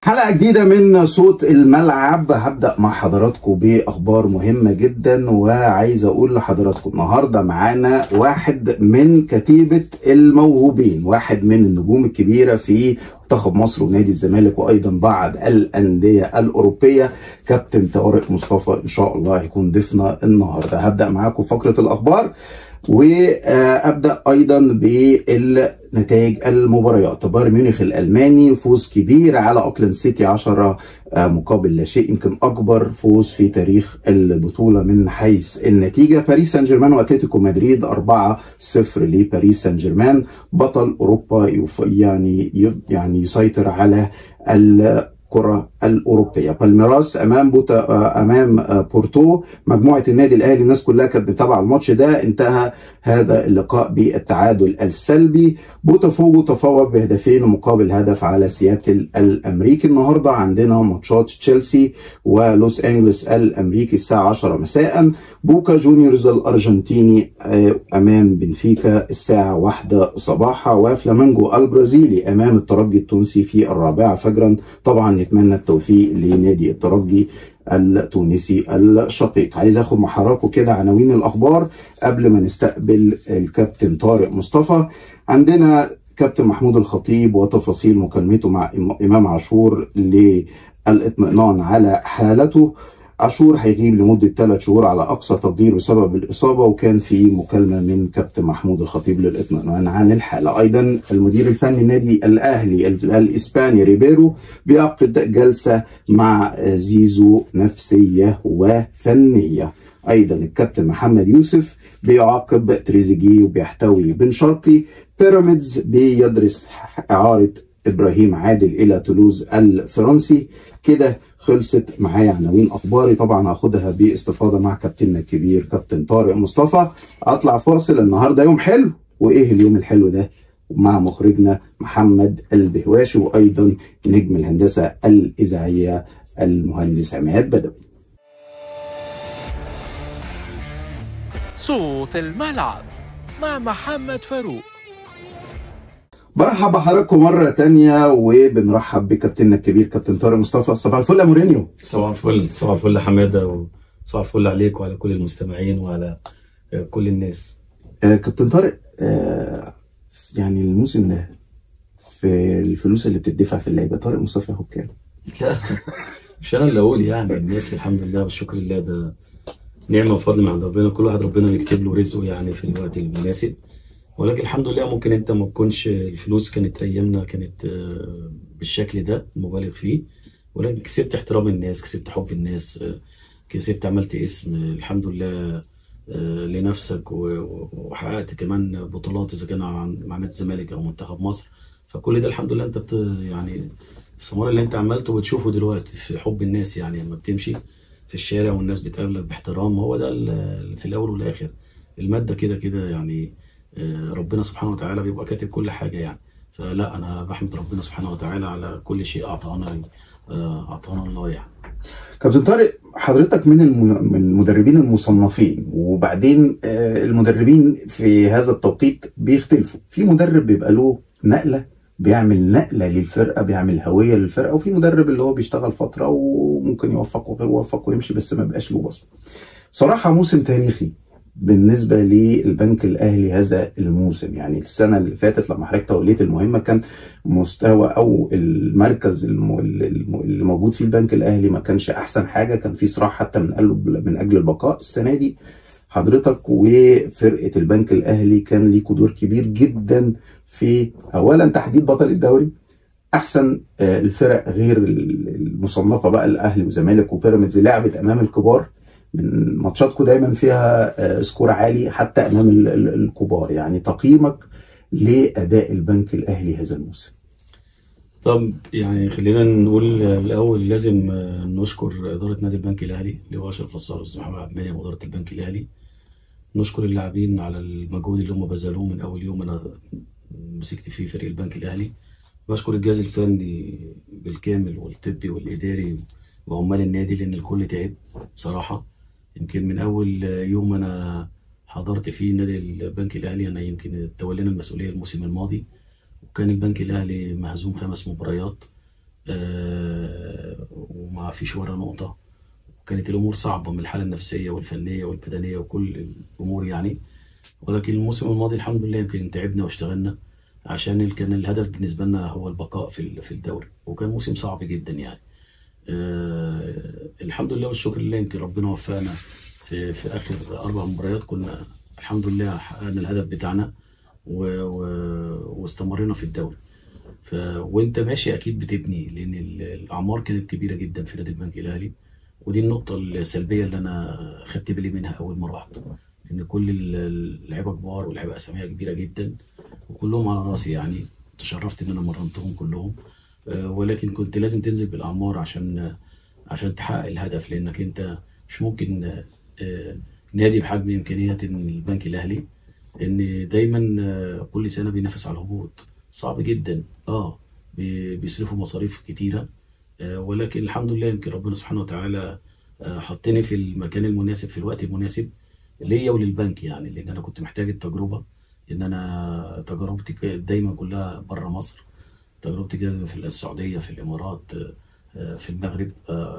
حلقة جديدة من صوت الملعب. هبدأ مع حضراتكم بأخبار مهمة جدا، وعايز أقول لحضراتكم النهاردة معانا واحد من كتيبة الموهوبين، واحد من النجوم الكبيرة في منتخب مصر ونادي الزمالك وأيضا بعض الأندية الأوروبية، كابتن طارق مصطفى. إن شاء الله هيكون ضيفنا النهاردة. هبدأ معاكم فقرة الأخبار وابدا ايضا بالنتائج المباريات. بايرن ميونخ الالماني فوز كبير على اوكلاند سيتي 10 مقابل لا شيء، يمكن اكبر فوز في تاريخ البطولة من حيث النتيجة. باريس سان جيرمان واتلتيكو مدريد 4-0 لباريس سان جيرمان، بطل اوروبا يعني يسيطر على الكرة الأوروبية. بالميراس أمام بورتو، مجموعة النادي الأهلي الناس كلها كانت بتتابع الماتش ده، انتهى هذا اللقاء بالتعادل السلبي. بوتافوجو تفوق بهدفين مقابل هدف على سياتل الأمريكي. النهارده عندنا ماتشات تشيلسي ولوس أنجلوس الأمريكي الساعة 10 مساء، بوكا جونيورز الأرجنتيني أمام بنفيكا الساعة 1 صباحا، وفلامينجو البرازيلي أمام الترجي التونسي في 4 فجرا. طبعا نتمنى التوفيق لنادي الترجي التونسي الشقيق. عايز اخد مع حضراتكم كده عناوين الاخبار قبل ما نستقبل الكابتن طارق مصطفى. عندنا كابتن محمود الخطيب وتفاصيل مكالمته مع امام عاشور للاطمئنان على حالته. عاشور هيغيب لمدة 3 شهور على أقصى تقدير بسبب الإصابة، وكان في مكالمة من كابتن محمود الخطيب للاطمئنان عن الحالة. أيضا المدير الفني النادي الأهلي الإسباني ريبيرو بيعقد جلسة مع زيزو نفسية وفنية. أيضا الكابتن محمد يوسف بيعاقب تريزيجيه وبيحتوي بن شرقي. بيراميدز بيدرس إعارة إبراهيم عادل إلى تولوز الفرنسي. كده خلصت معايا عناوين أخباري، طبعا هاخدها باستفاضة مع كابتننا الكبير كابتن طارق مصطفى. أطلع فاصل، النهارده يوم حلو، وإيه اليوم الحلو ده؟ مع مخرجنا محمد البهواشي وأيضا نجم الهندسة الإذاعية المهندس عماد بدوي. صوت الملعب مع محمد فاروق. برحب بحضراتكم مرة تانية وبنرحب بكابتننا الكبير كابتن طارق مصطفى. صباح الفل يا مورينيو. صباح الفل، صباح الفل يا حمادة، وصباح الفل عليك وعلى كل المستمعين وعلى كل الناس. كابتن طارق، يعني الموسم ده في الفلوس اللي بتدفع في اللعيبة طارق مصطفى ياخد كام؟ لا مش أنا اللي أقول، يعني الناس الحمد لله والشكر لله، ده نعمة وفضل من عند ربنا، كل واحد ربنا بيكتب له رزقه يعني في الوقت المناسب. ولكن الحمد لله ممكن انت ما تكونش الفلوس كانت ايامنا كانت بالشكل ده المبالغ فيه، ولكن كسبت احترام الناس، كسبت حب الناس، كسبت عملت اسم الحمد لله لنفسك، وحققت كمان بطولات اذا كان مع نادي الزمالك او منتخب مصر. فكل ده الحمد لله انت يعني الثمار اللي انت عملته بتشوفه دلوقتي في حب الناس، يعني لما بتمشي في الشارع والناس بتقابلك باحترام، هو ده في الاول والاخر. المادة كده كده يعني ربنا سبحانه وتعالى بيبقى كاتب كل حاجة يعني. فلا انا بحمد ربنا سبحانه وتعالى على كل شيء اعطانا الله يعني. كابتن طارق، حضرتك من المدربين المصنفين، وبعدين المدربين في هذا التوقيت بيختلفوا، في مدرب بيبقى له نقله، بيعمل نقله للفرقة، بيعمل هوية للفرقة، وفي مدرب اللي هو بيشتغل فترة وممكن يوفق وغير يوفق ويمشي بس ما بيبقاش له بصمة. صراحة موسم تاريخي بالنسبة للبنك الاهلي هذا الموسم، يعني السنة اللي فاتت لما حضرتك توليت المهمة كان مستوى او المركز اللي موجود فيه البنك الاهلي ما كانش احسن حاجة، كان في صراع حتى من اجل البقاء. السنة دي حضرتك وفرقه البنك الاهلي كان ليكوا دور كبير جدا في اولا تحديد بطل الدوري، احسن الفرق غير المصنفه بقى الاهلي وزمالك وبيراميدز لعبت امام الكبار، من ماتشاتكم دايما فيها score عالي حتى امام الكبار. يعني تقييمك لاداء البنك الاهلي هذا الموسم؟ طب يعني خلينا نقول الاول لازم نشكر ادارة نادي البنك الاهلي اللي هو اشرف نصار والاستاذ محمد عبد المنعم واداره البنك الاهلي، نشكر اللاعبين على المجهود اللي هم بذلوه من اول يوم انا مسكت فيه فريق البنك الاهلي. بشكر الجهاز الفني بالكامل والطبي والاداري وعمال النادي، لان الكل تعب بصراحة. يمكن من اول يوم انا حضرت فيه نادي البنك الاهلي، انا يمكن تولينا المسؤولية الموسم الماضي، وكان البنك الاهلي مهزوم 5 مباريات. ما فيش ولا نقطة، وكانت الامور صعبة من الحالة النفسية والفنية والبدنيه وكل الامور يعني. ولكن الموسم الماضي الحمد لله يمكن تعبنا واشتغلنا عشان كان الهدف بالنسبة لنا هو البقاء في الدوري، وكان موسم صعب جدا يعني. الحمد لله والشكر لله، يمكن ربنا وفقنا في اخر 4 مباريات، كنا الحمد لله حققنا الهدف بتاعنا واستمرينا في الدوري. وانت ماشي اكيد بتبني، لان الاعمار كانت كبيرة جدا في نادي البنك الاهلي، ودي النقطة السلبية اللي انا خدت بالي منها اول ما رحت، لان كل اللعيبة كبار واللعيبة اساميها كبيرة جدا وكلهم على راسي يعني، تشرفت ان انا مرنتهم كلهم، ولكن كنت لازم تنزل بالاعمار عشان تحقق الهدف، لانك انت مش ممكن نادي بحجم امكانيات البنك الاهلي ان دايما كل سنة بينافس على الهبوط، صعب جدا. بيصرفوا مصاريف كتيرة، ولكن الحمد لله يمكن ربنا سبحانه وتعالى حطني في المكان المناسب في الوقت المناسب ليا وللبنك يعني، لان انا كنت محتاج التجربة، لان انا تجربتي دايما كلها بره مصر، تجربتي كده في السعودية، في الامارات، في المغرب،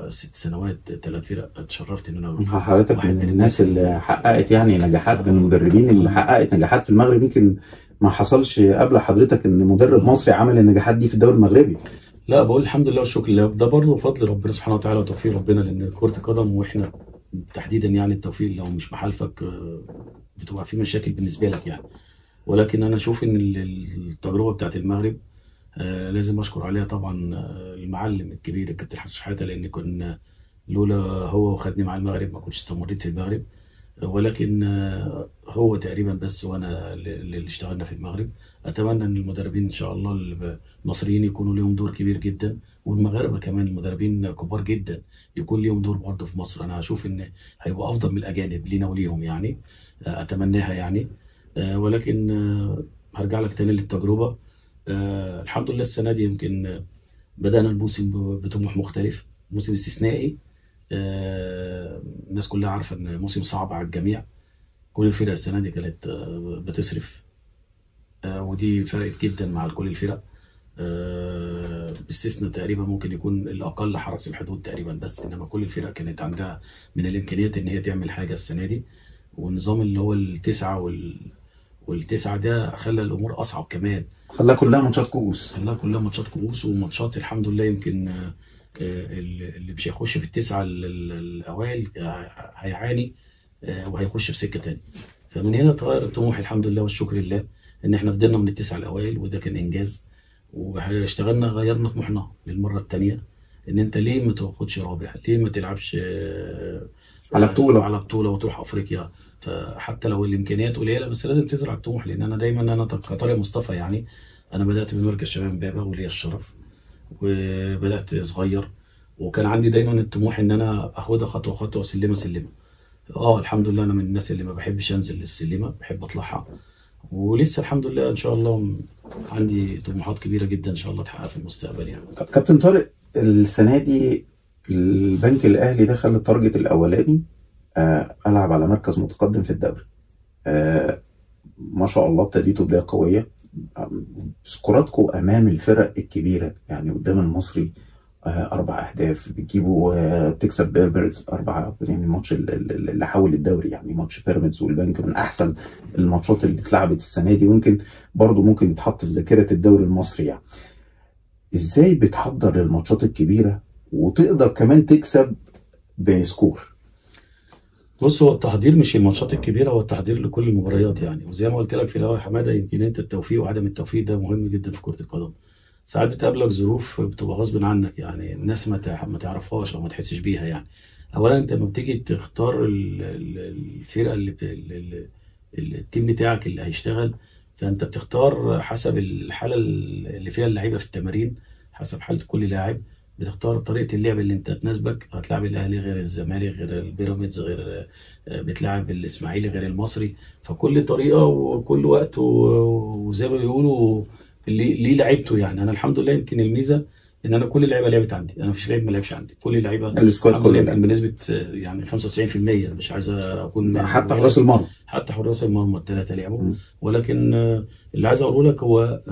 6 سنوات 3 فرق، اتشرفت ان انا حضرتك من الناس اللي حققت يعني نجاحات، من المدربين اللي حققت نجاحات في المغرب، يمكن ما حصلش قبل حضرتك ان مدرب مصري عمل النجاحات دي في الدوري المغربي. لا، بقول الحمد لله والشكر لله، ده برضه فضل ربنا سبحانه وتعالى وتوفيق ربنا، لان كرة القدم واحنا تحديدا يعني التوفيق لو مش محالفك بتبقى في مشاكل بالنسبة لك يعني. ولكن انا اشوف ان التجربة بتاعت المغرب لازم اشكر عليها طبعا المعلم الكبير الكابتن حسن شحاته، لان كنا لولا هو وخدني مع المغرب ما كنتش استمريت في المغرب، ولكن هو تقريبا بس وانا اللي اشتغلنا في المغرب. اتمنى ان المدربين ان شاء الله المصريين يكونوا لهم دور كبير جدا، والمغاربة كمان المدربين كبار جدا يكون لهم دور برضه في مصر. انا اشوف ان هيبقى افضل من الاجانب لينا وليهم يعني، اتمناها يعني. ولكن هرجع لك تاني للتجربه. الحمد لله السنة دي يمكن بدانا الموسم بطموح مختلف، موسم استثنائي. الناس كلها عارفه ان موسم صعب على الجميع، كل الفرق السنة دي كانت بتصرف، ودي فرقت جدا مع كل الفرق، باستثناء تقريبا ممكن يكون الاقل حرس الحدود تقريبا بس، انما كل الفرق كانت عندها من الامكانيات ان هي تعمل حاجة السنة دي. والنظام اللي هو 9 وال9 ده خلى الامور اصعب كمان، خلاها كلها ماتشات كؤوس، خلاها كلها ماتشات كؤوس وماتشات الحمد لله يمكن اللي مش هيخش في 9 الاوائل هيعاني وهيخش في سكة تاني. فمن هنا تغير الطموح الحمد لله والشكر لله ان احنا فضلنا من 9 الاوائل، وده كان انجاز. واشتغلنا غيرنا طموحنا للمرة الثانية، ان انت ليه ما تاخدش رابع، ليه ما تلعبش على بطوله، على بطوله وتروح افريقيا. فحتى لو الامكانيات قليله بس لازم تزرع الطموح، لان انا دايما انا كطارق مصطفى يعني انا بدات بمركز شباب امبابه وليا الشرف، وبدات صغير، وكان عندي دايما الطموح ان انا اخدها خطوة خطوة وسلمه سلمه. الحمد لله انا من الناس اللي ما بحبش انزل السلمه، بحب اطلعها، ولسه الحمد لله ان شاء الله عندي طموحات كبيرة جدا ان شاء الله تحقق في المستقبل يعني. طب كابتن طارق، السنة دي البنك الاهلي دخل ال target الاولاني، العب على مركز متقدم في الدوري، ما شاء الله ابتديتوا بداية قوية، سكوراتكم امام الفرق الكبيرة يعني قدام المصري 4 اهداف بتجيبوا، بتكسب بيراميدز 4، يعني الماتش اللي حول الدوري يعني ماتش بيراميدز والبنك من احسن الماتشات اللي اتلعبت السنة دي، ويمكن برضو ممكن يتحط في ذاكره الدوري المصري يعني. ازاي بتحضر للماتشات الكبيرة وتقدر كمان تكسب ب score؟ بص، هو التحضير مش الماتشات الكبيرة، هو التحضير لكل المباريات يعني. وزي ما قلت لك في الاول يا حمادة، يمكن انت التوفيق وعدم التوفيق ده مهم جدا في كره القدم. ساعات بتقابلك ظروف بتبقى غصب عنك يعني، الناس ما تعرفهاش او ما تحسش بيها يعني. اولا انت لما بتيجي تختار الفرقة اللي ال team بتاعك اللي هيشتغل، فانت بتختار حسب الحالة اللي فيها اللعيبة في التمارين، حسب حاله كل لاعب بتختار طريقه اللعب اللي انت تناسبك. هتلعب الاهلي غير الزمالك غير البيراميدز غير بتلعب الاسماعيلي غير المصري، فكل طريقه وكل وقت وزي ما بيقولوا ليه لعيبته يعني. انا الحمد لله يمكن الميزة ان انا كل اللعيبة لعبت عندي، انا مفيش لعيب ما لعبش عندي، كل اللعيبة ال squad كله يمكن بنسبة يعني 95%، مش عايز اكون حتى حراس المرمى، حتى حراس المرمى الثلاثة لعبوا. ولكن اللي عايز اقوله لك هو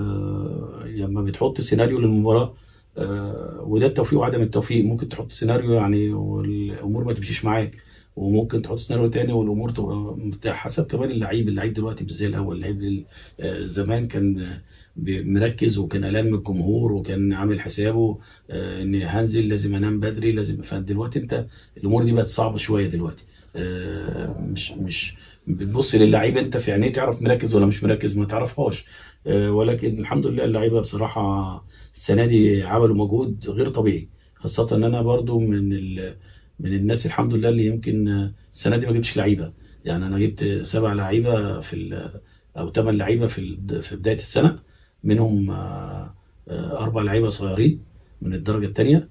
لما بتحط سيناريو للمباراة وده التوفيق وعدم التوفيق. ممكن تحط سيناريو يعني والامور ما تمشيش معاك، وممكن تحط سيناريو تاني والامور تبقى مرتاحة، حسب كمان اللعيب. اللعيب دلوقتي مش زي الاول، اللعيب زمان كان مركز وكان قلقان من الجمهور وكان عامل حسابه ان هنزل لازم انام بدري لازم. فدلوقتي انت الامور دي بقت صعبة شوية دلوقتي. مش بتبص للعيب انت في عينيه تعرف مركز ولا مش مركز، ما تعرفهاش. ولكن الحمد لله اللعيبة بصراحة السنة دي عملوا مجهود غير طبيعي، خاصة ان انا برضو من الناس الحمد لله اللي يمكن السنة دي ما جبتش لعيبة. يعني انا جبت 7 لعيبة في او 8 لعيبة في بداية السنة، منهم 4 لعيبة صغيرين من الدرجة الثانية،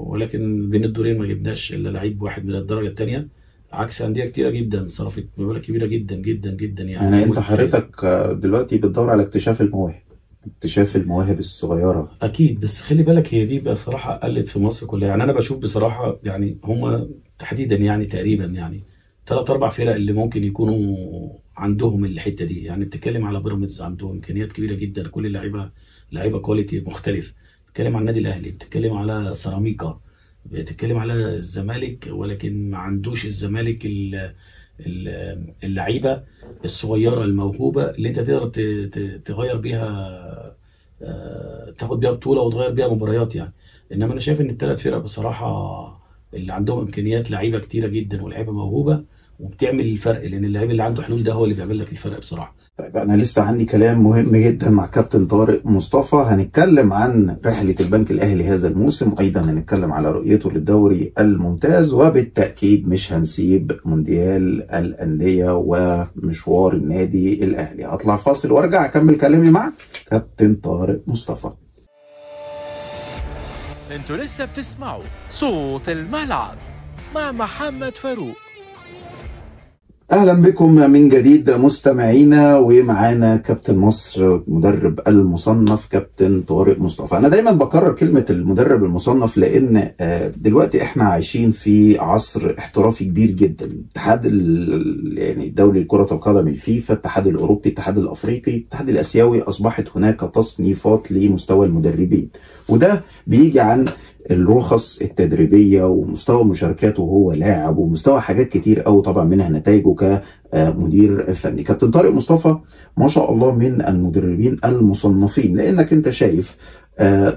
ولكن بين الدورين ما جبناش الا لعيب واحد من الدرجة الثانية، عكس اندية كتيرة جدا صرفت مبالغ كبيرة جدا جدا جدا. يعني انت حضرتك دلوقتي بتدور على اكتشاف المواهب، اكتشاف المواهب الصغيرة. اكيد، بس خلي بالك هي دي بصراحة قلت في مصر كلها. يعني انا بشوف بصراحة يعني هم تحديدا يعني تقريبا يعني 3 4 فرق اللي ممكن يكونوا عندهم الحتة دي. يعني بتتكلم على بيراميدز عندهم امكانيات كبيرة جدا، كل اللعيبة لعيبة quality مختلف. بتتكلم على النادي الاهلي، بتتكلم على سيراميكا، بتتكلم على الزمالك، ولكن ما عندوش الزمالك اللعيبة الصغيرة الموهوبه اللي انت تقدر تغير بيها، تاخد بيها بطوله وتغير بيها مباريات يعني. انما انا شايف ان الثلاث فرق بصراحة اللي عندهم امكانيات لعيبة كتيرة جدا ولاعيبه موهوبه وبتعمل الفرق، لان اللعيب اللي عنده حلول ده هو اللي بيعمل لك الفرق بصراحة. طيب انا لسه عندي كلام مهم جدا مع كابتن طارق مصطفى، هنتكلم عن رحله البنك الاهلي هذا الموسم، ايضا هنتكلم على رؤيته للدوري الممتاز، وبالتاكيد مش هنسيب مونديال الاندية ومشوار النادي الاهلي. هطلع فاصل وارجع اكمل كلامي مع كابتن طارق مصطفى. انتوا لسه بتسمعوا صوت الملعب مع محمد فاروق. اهلا بكم من جديد مستمعينا، ومعانا كابتن مصر مدرب المصنف كابتن طارق مصطفى. انا دايما بكرر كلمة المدرب المصنف لان دلوقتي احنا عايشين في عصر احترافي كبير جدا. الاتحاد يعني الدولي لكرة القدم، الفيفا، الاتحاد الاوروبي، الاتحاد الافريقي، الاتحاد الاسيوي، اصبحت هناك تصنيفات لمستوى المدربين، وده بيجي عن الرخص التدريبية ومستوى مشاركاته وهو لاعب ومستوى حاجات كتير قوي، طبعا منها نتائجه كمدير فني. كابتن طارق مصطفى ما شاء الله من المدربين المصنفين، لانك انت شايف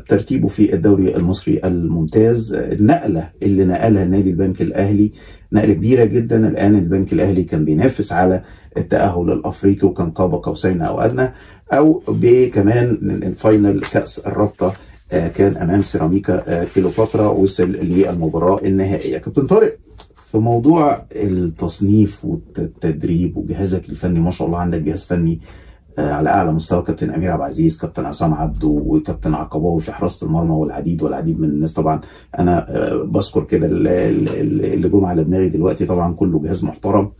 ترتيبه في الدوري المصري الممتاز، النقلة اللي نقلها نادي البنك الاهلي نقله كبيرة جدا. الان البنك الاهلي كان بينافس على التاهل الافريقي وكان قاب قوسين او ادنى، او بكمان final كاس الرابطة كان امام سيراميكا كيلوباترا، وصل للمباراة النهائية. كابتن طارق، في موضوع التصنيف والتدريب وجهازك الفني، ما شاء الله عندك جهاز فني على اعلى مستوى، كابتن امير عبد العزيز، كابتن عصام عبده، وكابتن عقباوي في حراسة المرمى، والعديد والعديد من الناس. طبعا انا بذكر كده اللي جم على دماغي دلوقتي، طبعا كله جهاز محترم.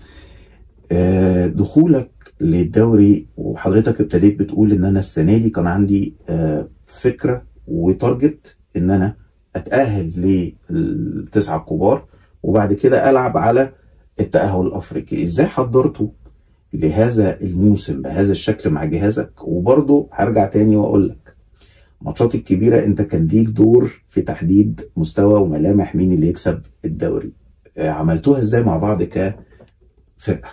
دخولك للدوري وحضرتك ابتديت بتقول ان انا السنة دي كان عندي فكرة و target ان انا اتاهل للتسعه الكبار وبعد كده العب على التاهل الافريقي، ازاي حضرته لهذا الموسم بهذا الشكل مع جهازك؟ وبرضه هرجع تاني واقول لك الماتشات الكبيرة انت كان ليك دور في تحديد مستوى وملامح مين اللي يكسب الدوري، عملتوها ازاي مع بعض كفرقه؟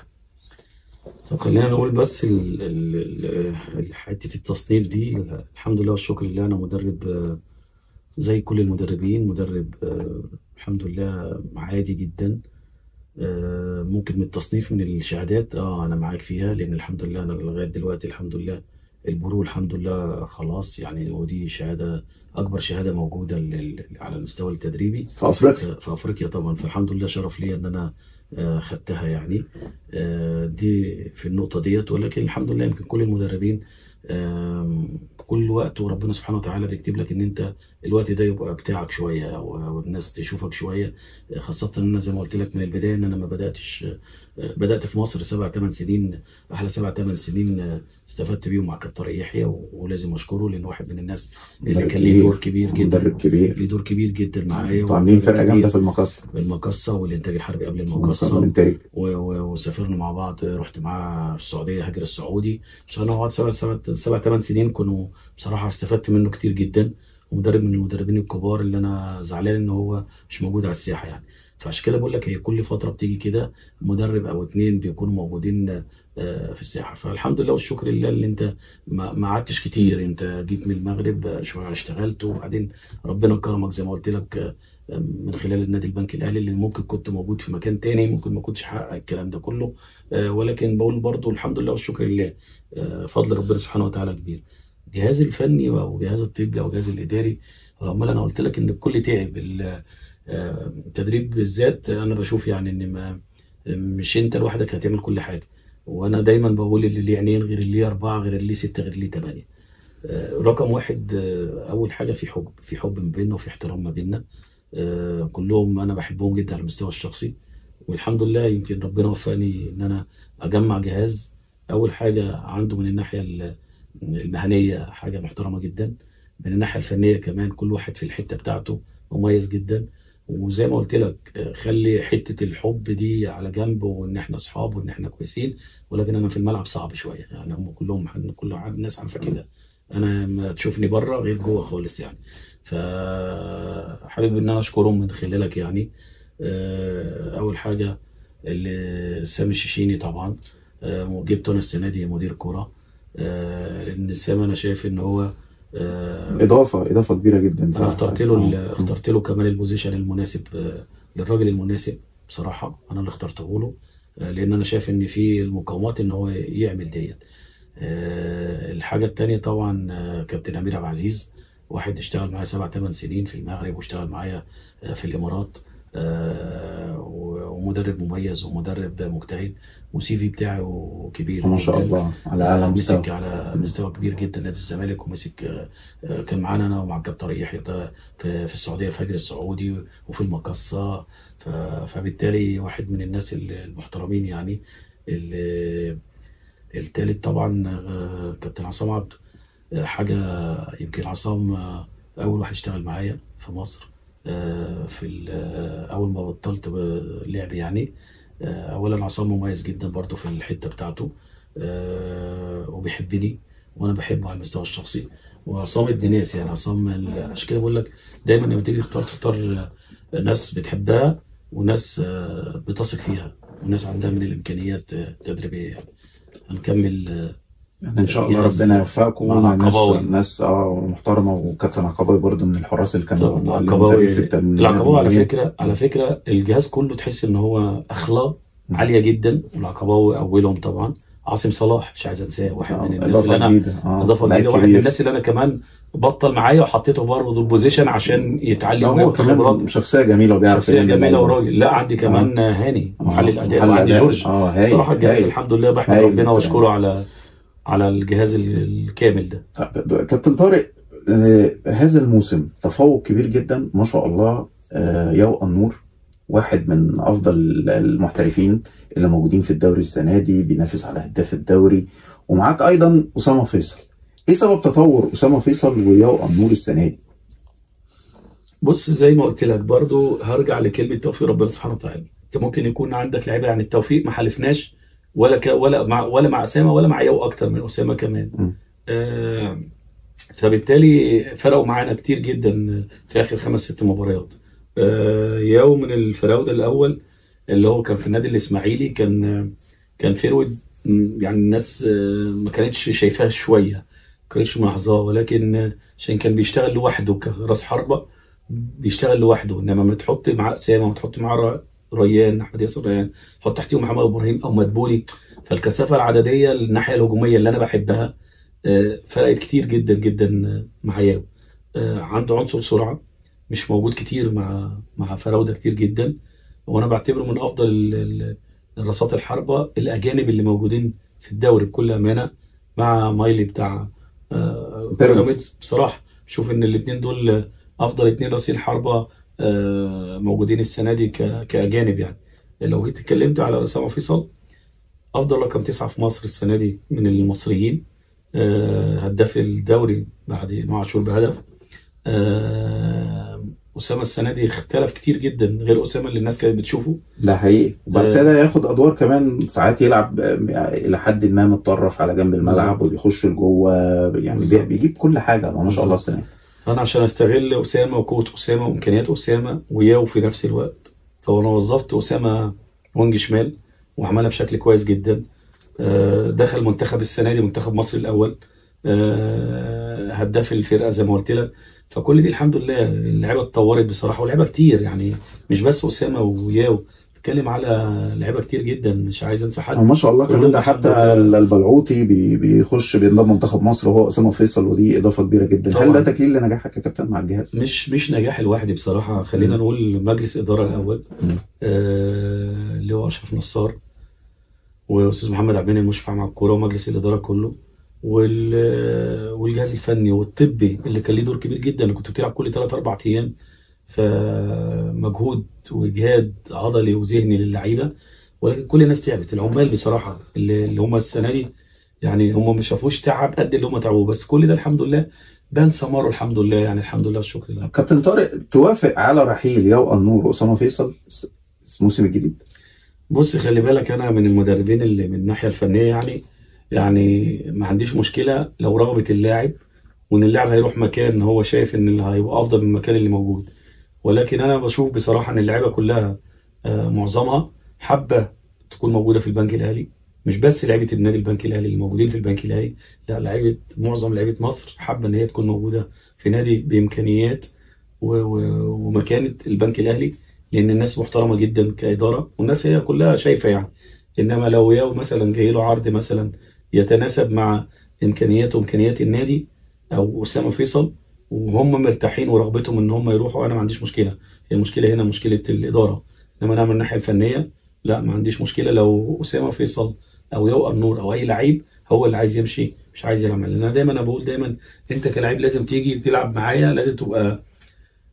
طب خلينا نقول بس حتة التصنيف دي، الحمد لله والشكر لله، انا مدرب زي كل المدربين، مدرب الحمد لله عادي جدا. ممكن من التصنيف من الشهادات انا معاك فيها، لان الحمد لله انا لغاية دلوقتي الحمد لله البرو الحمد لله خلاص يعني، ودي شهادة اكبر شهادة موجودة على المستوى التدريبي في افريقيا، في افريقيا طبعا. فالحمد لله شرف لي ان انا خدتها يعني، دي في النقطة ديت. ولكن الحمد لله يمكن كل المدربين كل وقت وربنا سبحانه وتعالى بيكتب لك ان انت الوقت ده يبقى بتاعك شوية والناس تشوفك شوية، خاصة ان انا زي ما قلت لك من البداية ان انا ما بداتش، بدات في مصر 7 8 سنين، احلى 7 8 سنين استفدت بيهم مع كابتن طارق يحيى، ولازم اشكره لان واحد من الناس اللي كان ليه دور كبير جدا، مدرب كبير، ليه دور كبير جدا معايا. عاملين فرقه جامدة في المقصه، المقصه والانتاج الحربي قبل المقصه، وسافرنا مع بعض، رحت معاه السعودية، هاجر السعودي، اشتغلنا مع بعض 7 8 سنين، كانوا بصراحة استفدت منه كتير جدا، ومدرب من المدربين الكبار اللي انا زعلان ان هو مش موجود على الساحة يعني. فعشان كده بقول لك هي كل فترة بتيجي كده مدرب او اتنين بيكونوا موجودين في الساحة. فالحمد لله والشكر لله اللي انت ما قعدتش كتير، انت جيت من المغرب شوية اشتغلت، وبعدين ربنا كرمك زي ما قلت لك من خلال النادي البنك الاهلي، اللي ممكن كنت موجود في مكان تاني ممكن ما كنتش حقق الكلام ده كله، ولكن بقول برضو الحمد لله والشكر لله، فضل ربنا سبحانه وتعالى كبير. الجهاز الفني او الجهاز الطبي او الجهاز الاداري، العمال انا قلت لك ان الكل تعب. التدريب بالذات انا بشوف يعني ان ما مش انت لوحدك هتعمل كل حاجة، وانا دايما بقول اللي ليه عينين غير اللي ليه 4 غير اللي ليه 6 غير اللي ليه 8. رقم واحد، اول حاجة في حب، في حب ما بيننا وفي احترام ما بيننا، كلهم انا بحبهم جدا على المستوى الشخصي، والحمد لله يمكن ربنا وفقني ان انا اجمع جهاز. اول حاجة عنده من الناحية المهنية حاجة محترمه جدا، من الناحية الفنية كمان كل واحد في الحتة بتاعته مميز جدا. وزي ما قلت لك خلي حتة الحب دي على جنب، وان احنا اصحاب وان احنا كويسين، ولكن انا في الملعب صعب شوية يعني، هم كلهم كل الناس عارفه كده، انا ما تشوفني بره غير جوه خالص يعني. فحابب ان انا اشكرهم من خلالك يعني. اول حاجة اللي سامي الشيشيني طبعا، جبته انا السنة دي مدير كورة، لان سامي انا شايف ان هو اضافه كبيرة جدا. انا اخترت له كمان ال position المناسب للراجل المناسب بصراحة، انا اللي اخترته له، لان انا شايف ان في المقومات ان هو يعمل ديت. الحاجة الثانية طبعا كابتن امير عبد العزيز، واحد اشتغل معايا 7 8 سنين في المغرب، واشتغل معايا في الامارات، ومدرب مميز ومدرب مجتهد، و CV بتاعه كبير ما شاء الله على اعلى مستوى، مسك على مستوى كبير جدا نادي الزمالك، ومسك كان معانا انا ومع الكابتن طارق يحيى في السعودية في فجر السعودي وفي المقصه، فبالتالي واحد من الناس المحترمين يعني. التالت طبعا كابتن عصام عبده، حاجة يمكن عصام اول واحد اشتغل معايا في مصر في اول ما بطلت لعب يعني. اولا عصام مميز جدا برضو في الحتة بتاعته، وبيحبني وانا بحبه على المستوى الشخصي، وعصام ابن ناس يعني. عصام عشان كده بقول لك دايما لما تيجي تختار ناس بتحبها وناس بتثق فيها وناس عندها من الامكانيات التدريبية يعني. هنكمل ان شاء الله، ربنا يوفقكم. ناس محترمه، وكابتن عقباوي برضو من الحراس اللي كانوا العقباوي. العقباوي على فكرة الجهاز كله تحس ان هو اخلاق عالية جدا، والعقباوي اولهم طبعا. عاصم صلاح مش عايز انساه، واحد من الناس اللي انا اضافه جديدة، واحد من الناس اللي انا كمان بطل معايا وحطيته برضه ال position عشان يتعلم. هو كمان شخصية جميلة وبيعرف، شخصية جميلة وراجل. لا عندي كمان هاني محلل اداء، وعندي جورج. بصراحة الجهاز الحمد لله بحمد ربنا واشكره على الجهاز الكامل ده. طيب كابتن طارق، هذا الموسم تفوق كبير جدا ما شاء الله. يو النور واحد من افضل المحترفين اللي موجودين في الدوري السنة دي، بينافس على هداف الدوري، ومعاك ايضا اسامة فيصل. ايه سبب تطور اسامة فيصل ويو النور السنة دي؟ بص زي ما قلت لك برضو، هرجع لكلمة توفيق ربنا سبحانه وتعالى. انت ممكن يكون عندك لعيبة يعني التوفيق ما حالفناش ولا مع اسامة ولا مع يو اكتر من اسامة كمان. فبالتالي فرقوا معانا كتير جدا في اخر 5 6 مباريات. ياو من الفراوده الاول اللي هو كان في النادي الاسماعيلي، كان forward يعني الناس ما كانتش شايفاه شوية، ما كانتش ملاحظاه، ولكن عشان كان بيشتغل لوحده كراس حربه، بيشتغل لوحده. انما ما تحط مع اسامة وتحط مع ريان، احمد ياسر ريان، حط تحتيهم محمد ابراهيم او مدبولي، فالكثافه العدديه الناحية الهجومية اللي انا بحبها فرقت كتير جدا جدا مع ياو. عنده عنصر سرعة مش موجود كتير مع فراوده كتير جدا، وانا بعتبره من افضل الرصات الحربة الاجانب اللي موجودين في الدوري بكل امانه، مع مايلي بتاع بيراميدز. بصراحة شوف ان الاثنين دول افضل اثنين راسين حربه موجودين السنة دي كاجانب يعني. لو جيت اتكلمت على اسامة فيصل، افضل رقم 9 في مصر السنة دي من المصريين، هداف الدوري بعد امام عاشور بهدف. اسامة السنة دي اختلف كتير جدا غير اسامة اللي الناس كانت بتشوفه. ده حقيقي، وابتدى ياخد ادوار كمان، ساعات يلعب الى حد ما متطرف على جنب الملعب وبيخش لجوه يعني، بيجيب كل حاجة ما شاء الله السنة دي. انا عشان استغل اسامة وقوه اسامة وامكانيات اسامة وياو في نفس الوقت، فانا وظفت اسامة wing شمال وعملها بشكل كويس جدا. دخل منتخب السنة دي، منتخب مصر الاول، هداف الفرقة زي ما قلت لك. فكل دي الحمد لله اللعيبة اتطورت بصراحة، ولاعيبه كتير يعني، مش بس اسامة وياو، بتتكلم على لعيبة كتير جدا، مش عايز انسى حد. ما شاء الله كمان ده حتى البلعوطي بيخش بينضم منتخب مصر وهو اسامة فيصل، ودي اضافه كبيرة جدا طبعا. هل ده تكليل لنجاحك يا كابتن مع الجهاز؟ مش نجاح لوحدي بصراحة، خلينا نقول مجلس ادارة الاول، اللي هو اشرف نصار واستاذ محمد عبد المنعم المشرف مع الكورة، ومجلس الادارة كله، والجهاز الفني والطبي اللي كان ليه دور كبير جدا. اللي كنت بتلعب كل 3-4 ايام، فمجهود واجهاد عضلي وذهني للعيبة، ولكن كل الناس تعبت. العمال بصراحة اللي هم السنة دي يعني هم ما شافوش تعب قد اللي هم تعبوه، بس كل ده الحمد لله بان ثمره الحمد لله، يعني الحمد لله والشكر لله. كابتن طارق، توافق على رحيل ياو النور واسامة فيصل الموسم الجديد؟ بص خلي بالك، انا من المدربين اللي من الناحية الفنية يعني ما عنديش مشكلة لو رغبة اللاعب، وان اللاعب هيروح مكان هو شايف ان اللي هيبقى افضل من المكان اللي موجود. ولكن انا بشوف بصراحة ان اللعيبة كلها معظمها حابة تكون موجودة في البنك الاهلي، مش بس لعيبة النادي البنك الاهلي اللي موجودين في البنك الاهلي، لا، لعيبة معظم لعيبة مصر حابة ان هي تكون موجودة في نادي بامكانيات ومكانه البنك الاهلي، لان الناس محترمه جدا كادارة، والناس هي كلها شايفه يعني. انما لو ياو مثلا جاي له عرض مثلا يتناسب مع امكانياته وامكانيات النادي او اسامة فيصل، وهم مرتاحين ورغبتهم ان هم يروحوا، انا ما عنديش مشكلة. المشكلة هنا مشكلة الادارة، انما انا من الناحية الفنية لا، ما عنديش مشكلة لو اسامة فيصل او ياو النور او اي لعيب هو اللي عايز يمشي مش عايز يلعب. لان انا دايما بقول دايما انت كلاعب لازم تيجي تلعب معايا، لازم تبقى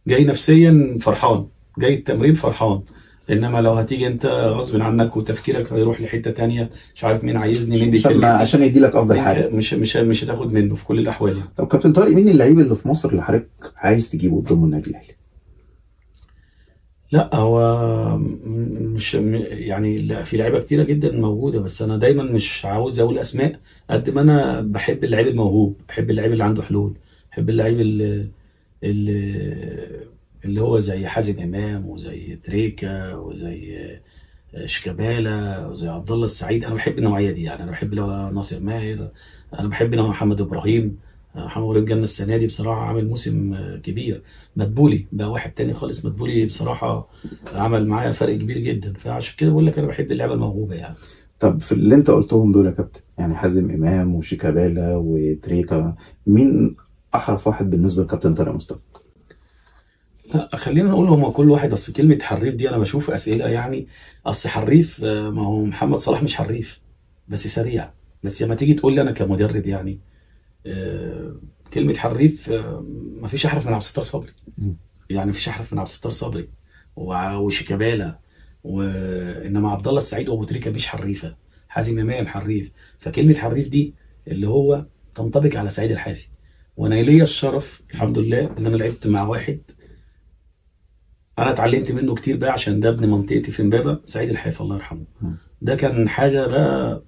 جاي نفسيا فرحان، جاي التمرين فرحان. انما لو هتيجي انت غصب عنك وتفكيرك هيروح لحته تانية، مش عارف مين عايزني مين بيكلمني، عشان يدي لك افضل حاجة، مش هتاخد منه في كل الاحوال يعني. طب كابتن طارق، مين اللعيب اللي في مصر اللي حضرتك عايز تجيبه قدام النادي الاهلي؟ لا هو مش يعني، لا، في لعيبة كتيرة جدا موجودة، بس انا دايما مش عاوز اقول اسماء قد ما انا بحب اللعيب الموهوب، بحب اللعيب اللي عنده حلول، بحب اللعيب اللي هو زي حازم امام وزي تريكا وزي شيكابالا وزي عبد الله السعيد. انا بحب النوعية دي يعني، انا بحب ناصر ماهر، انا بحب محمد ابراهيم. محمد ابراهيم جالنا السنة دي بصراحة عامل موسم كبير. مدبولي بقى واحد تاني خالص، مدبولي بصراحة عمل معايا فرق كبير جدا، فعشان كده بقول لك انا بحب اللعبة الموهوبه يعني. طب في اللي انت قلتهم دول يا كابتن، يعني حازم امام وشيكابالا وتريكا، مين احرف واحد بالنسبة لكابتن طارق مصطفى؟ لا خلينا نقول هما كل واحد، اصل كلمة حريف دي انا بشوف اسئلة يعني، اصل حريف ما هو محمد صلاح مش حريف بس سريع، بس لما تيجي تقول لي انا كمدرب يعني كلمة حريف، ما فيش احرف من عبد الستار صبري يعني، ما فيش احرف من عبد الستار صبري وشيكابالا، وانما عبد الله السعيد وابو تريكه مش حريفه، حازم امام حريف. فكلمه حريف دي اللي هو تنطبق على سعيد الحافي، وانا ليا الشرف الحمد لله ان انا لعبت مع واحد انا اتعلمت منه كتير بقى، عشان ده ابن منطقتي في امبابه، سعيد الحافي الله يرحمه. ده كان حاجة بقى،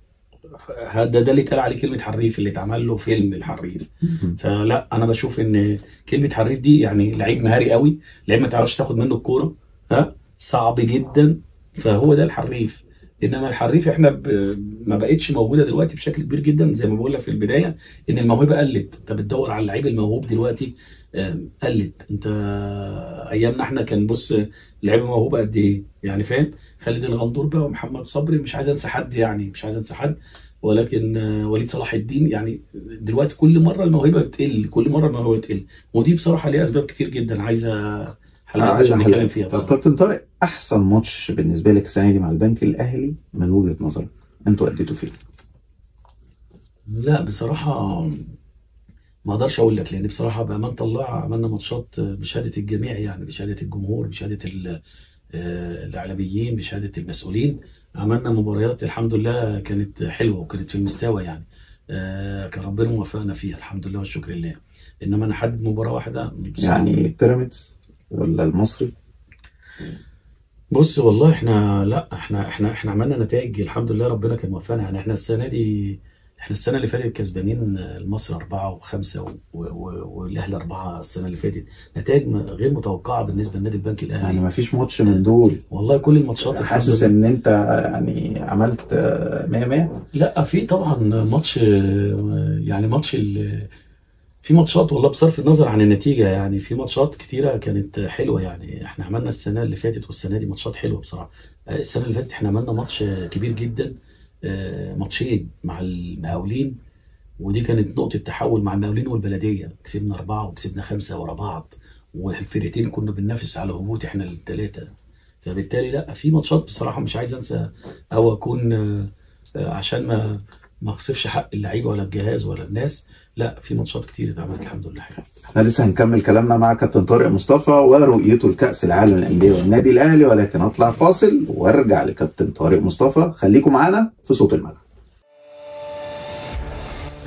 ده اللي اتقال عليه كلمة حريف، اللي اتعمل له فيلم الحريف. فلا انا بشوف ان كلمة حريف دي يعني لعيب مهاري قوي، لعيب ما تعرفش تاخد منه الكورة، ها صعب جدا، فهو ده الحريف. انما الحريف احنا ما بقتش موجودة دلوقتي بشكل كبير جدا، زي ما بقول لك في البداية ان الموهبة قلت. انت بتدور على اللعيب الموهوب دلوقتي قلت. انت ايامنا احنا كان بص لعيبة موهوبه قد ايه يعني، فاهم؟ خالد الغندور بقى ومحمد صبري، مش عايز انسى حد يعني، مش عايز انسى حد، ولكن وليد صلاح الدين. يعني دلوقتي كل مرة الموهبة بتقل، كل مرة الموهبة بتقل، ودي بصراحة ليها اسباب كتير جدا عايزه حلقات عشان نتكلم فيها. طب كابتن طارق، احسن ماتش بالنسبة لك السنة دي مع البنك الاهلي من وجهه نظرك انتوا اديتوا فيه؟ لا بصراحة ما اقدرش اقول لك، لان بصراحة بامانه الله عملنا ماتشات بشهادة الجميع يعني، بشهادة الجمهور، بشهادة الاعلاميين، بشهادة المسؤولين، عملنا مباريات الحمد لله كانت حلوة وكانت في المستوى يعني، كان ربنا موفقنا فيها الحمد لله والشكر لله. انما انا حدد مباراة واحدة يعني بيراميدز ولا المصري؟ بص والله احنا لا احنا احنا احنا عملنا نتائج الحمد لله ربنا كان موفقنا يعني. احنا السنة دي احنا السنة اللي فاتت كسبانين المصري 4 و5 والاهلي 4 السنة اللي فاتت، نتائج غير متوقعه بالنسبة لنادي البنك الاهلي. يعني ما فيش ماتش من دول والله، كل الماتشات حاسس ان انت يعني عملت 100 100؟ لا في طبعا ماتش، يعني ماتش في ماتشات والله بصرف النظر عن النتيجة، يعني في ماتشات كتيرة كانت حلوة. يعني احنا عملنا السنة اللي فاتت والسنة دي ماتشات حلوة بصراحة. السنة اللي فاتت احنا عملنا ماتش كبير جدا، ماتشين مع المقاولين، ودي كانت نقطة تحول مع المقاولين والبلدية، كسبنا 4 وكسبنا 5 ورا بعض، والفرقتين كنا بننافس على هبوط احنا الثلاثة. فبالتالي لا في ماتشات بصراحة مش عايز انسى او اكون عشان ما اخسفش حق اللعيبة ولا الجهاز ولا الناس، لا في ماتشات كتير اتعملت الحمد لله حلو. احنا لسه هنكمل كلامنا مع كابتن طارق مصطفى ورؤيته لكأس العالم للأندية والنادي الأهلي، ولكن اطلع فاصل وارجع لكابتن طارق مصطفى. خليكم معانا في صوت الملعب.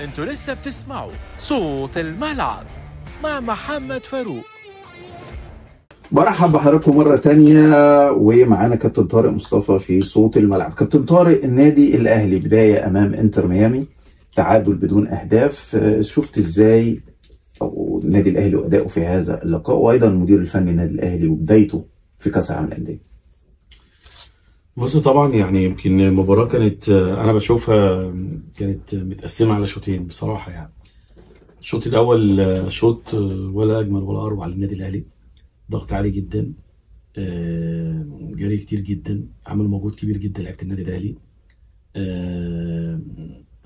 انتوا لسه بتسمعوا صوت الملعب مع محمد فاروق. برحب بحضراتكم مرة تانية ومعانا كابتن طارق مصطفى في صوت الملعب. كابتن طارق، النادي الأهلي بداية أمام انتر ميامي، تعادل بدون أهداف، شفت إزاي أو النادي الأهلي وأداؤه في هذا اللقاء، وأيضا المدير الفني النادي الأهلي وبدايته في كأس العالم للأندية؟ بص طبعا يعني يمكن المباراة كانت أنا بشوفها كانت متقسمة على شوطين بصراحة. يعني الشوط الأول شوط ولا أجمل ولا أروع للنادي الأهلي، ضغط عالي جدا، جري كتير جدا، عملوا مجهود كبير جدا لعيبة النادي الاهلي.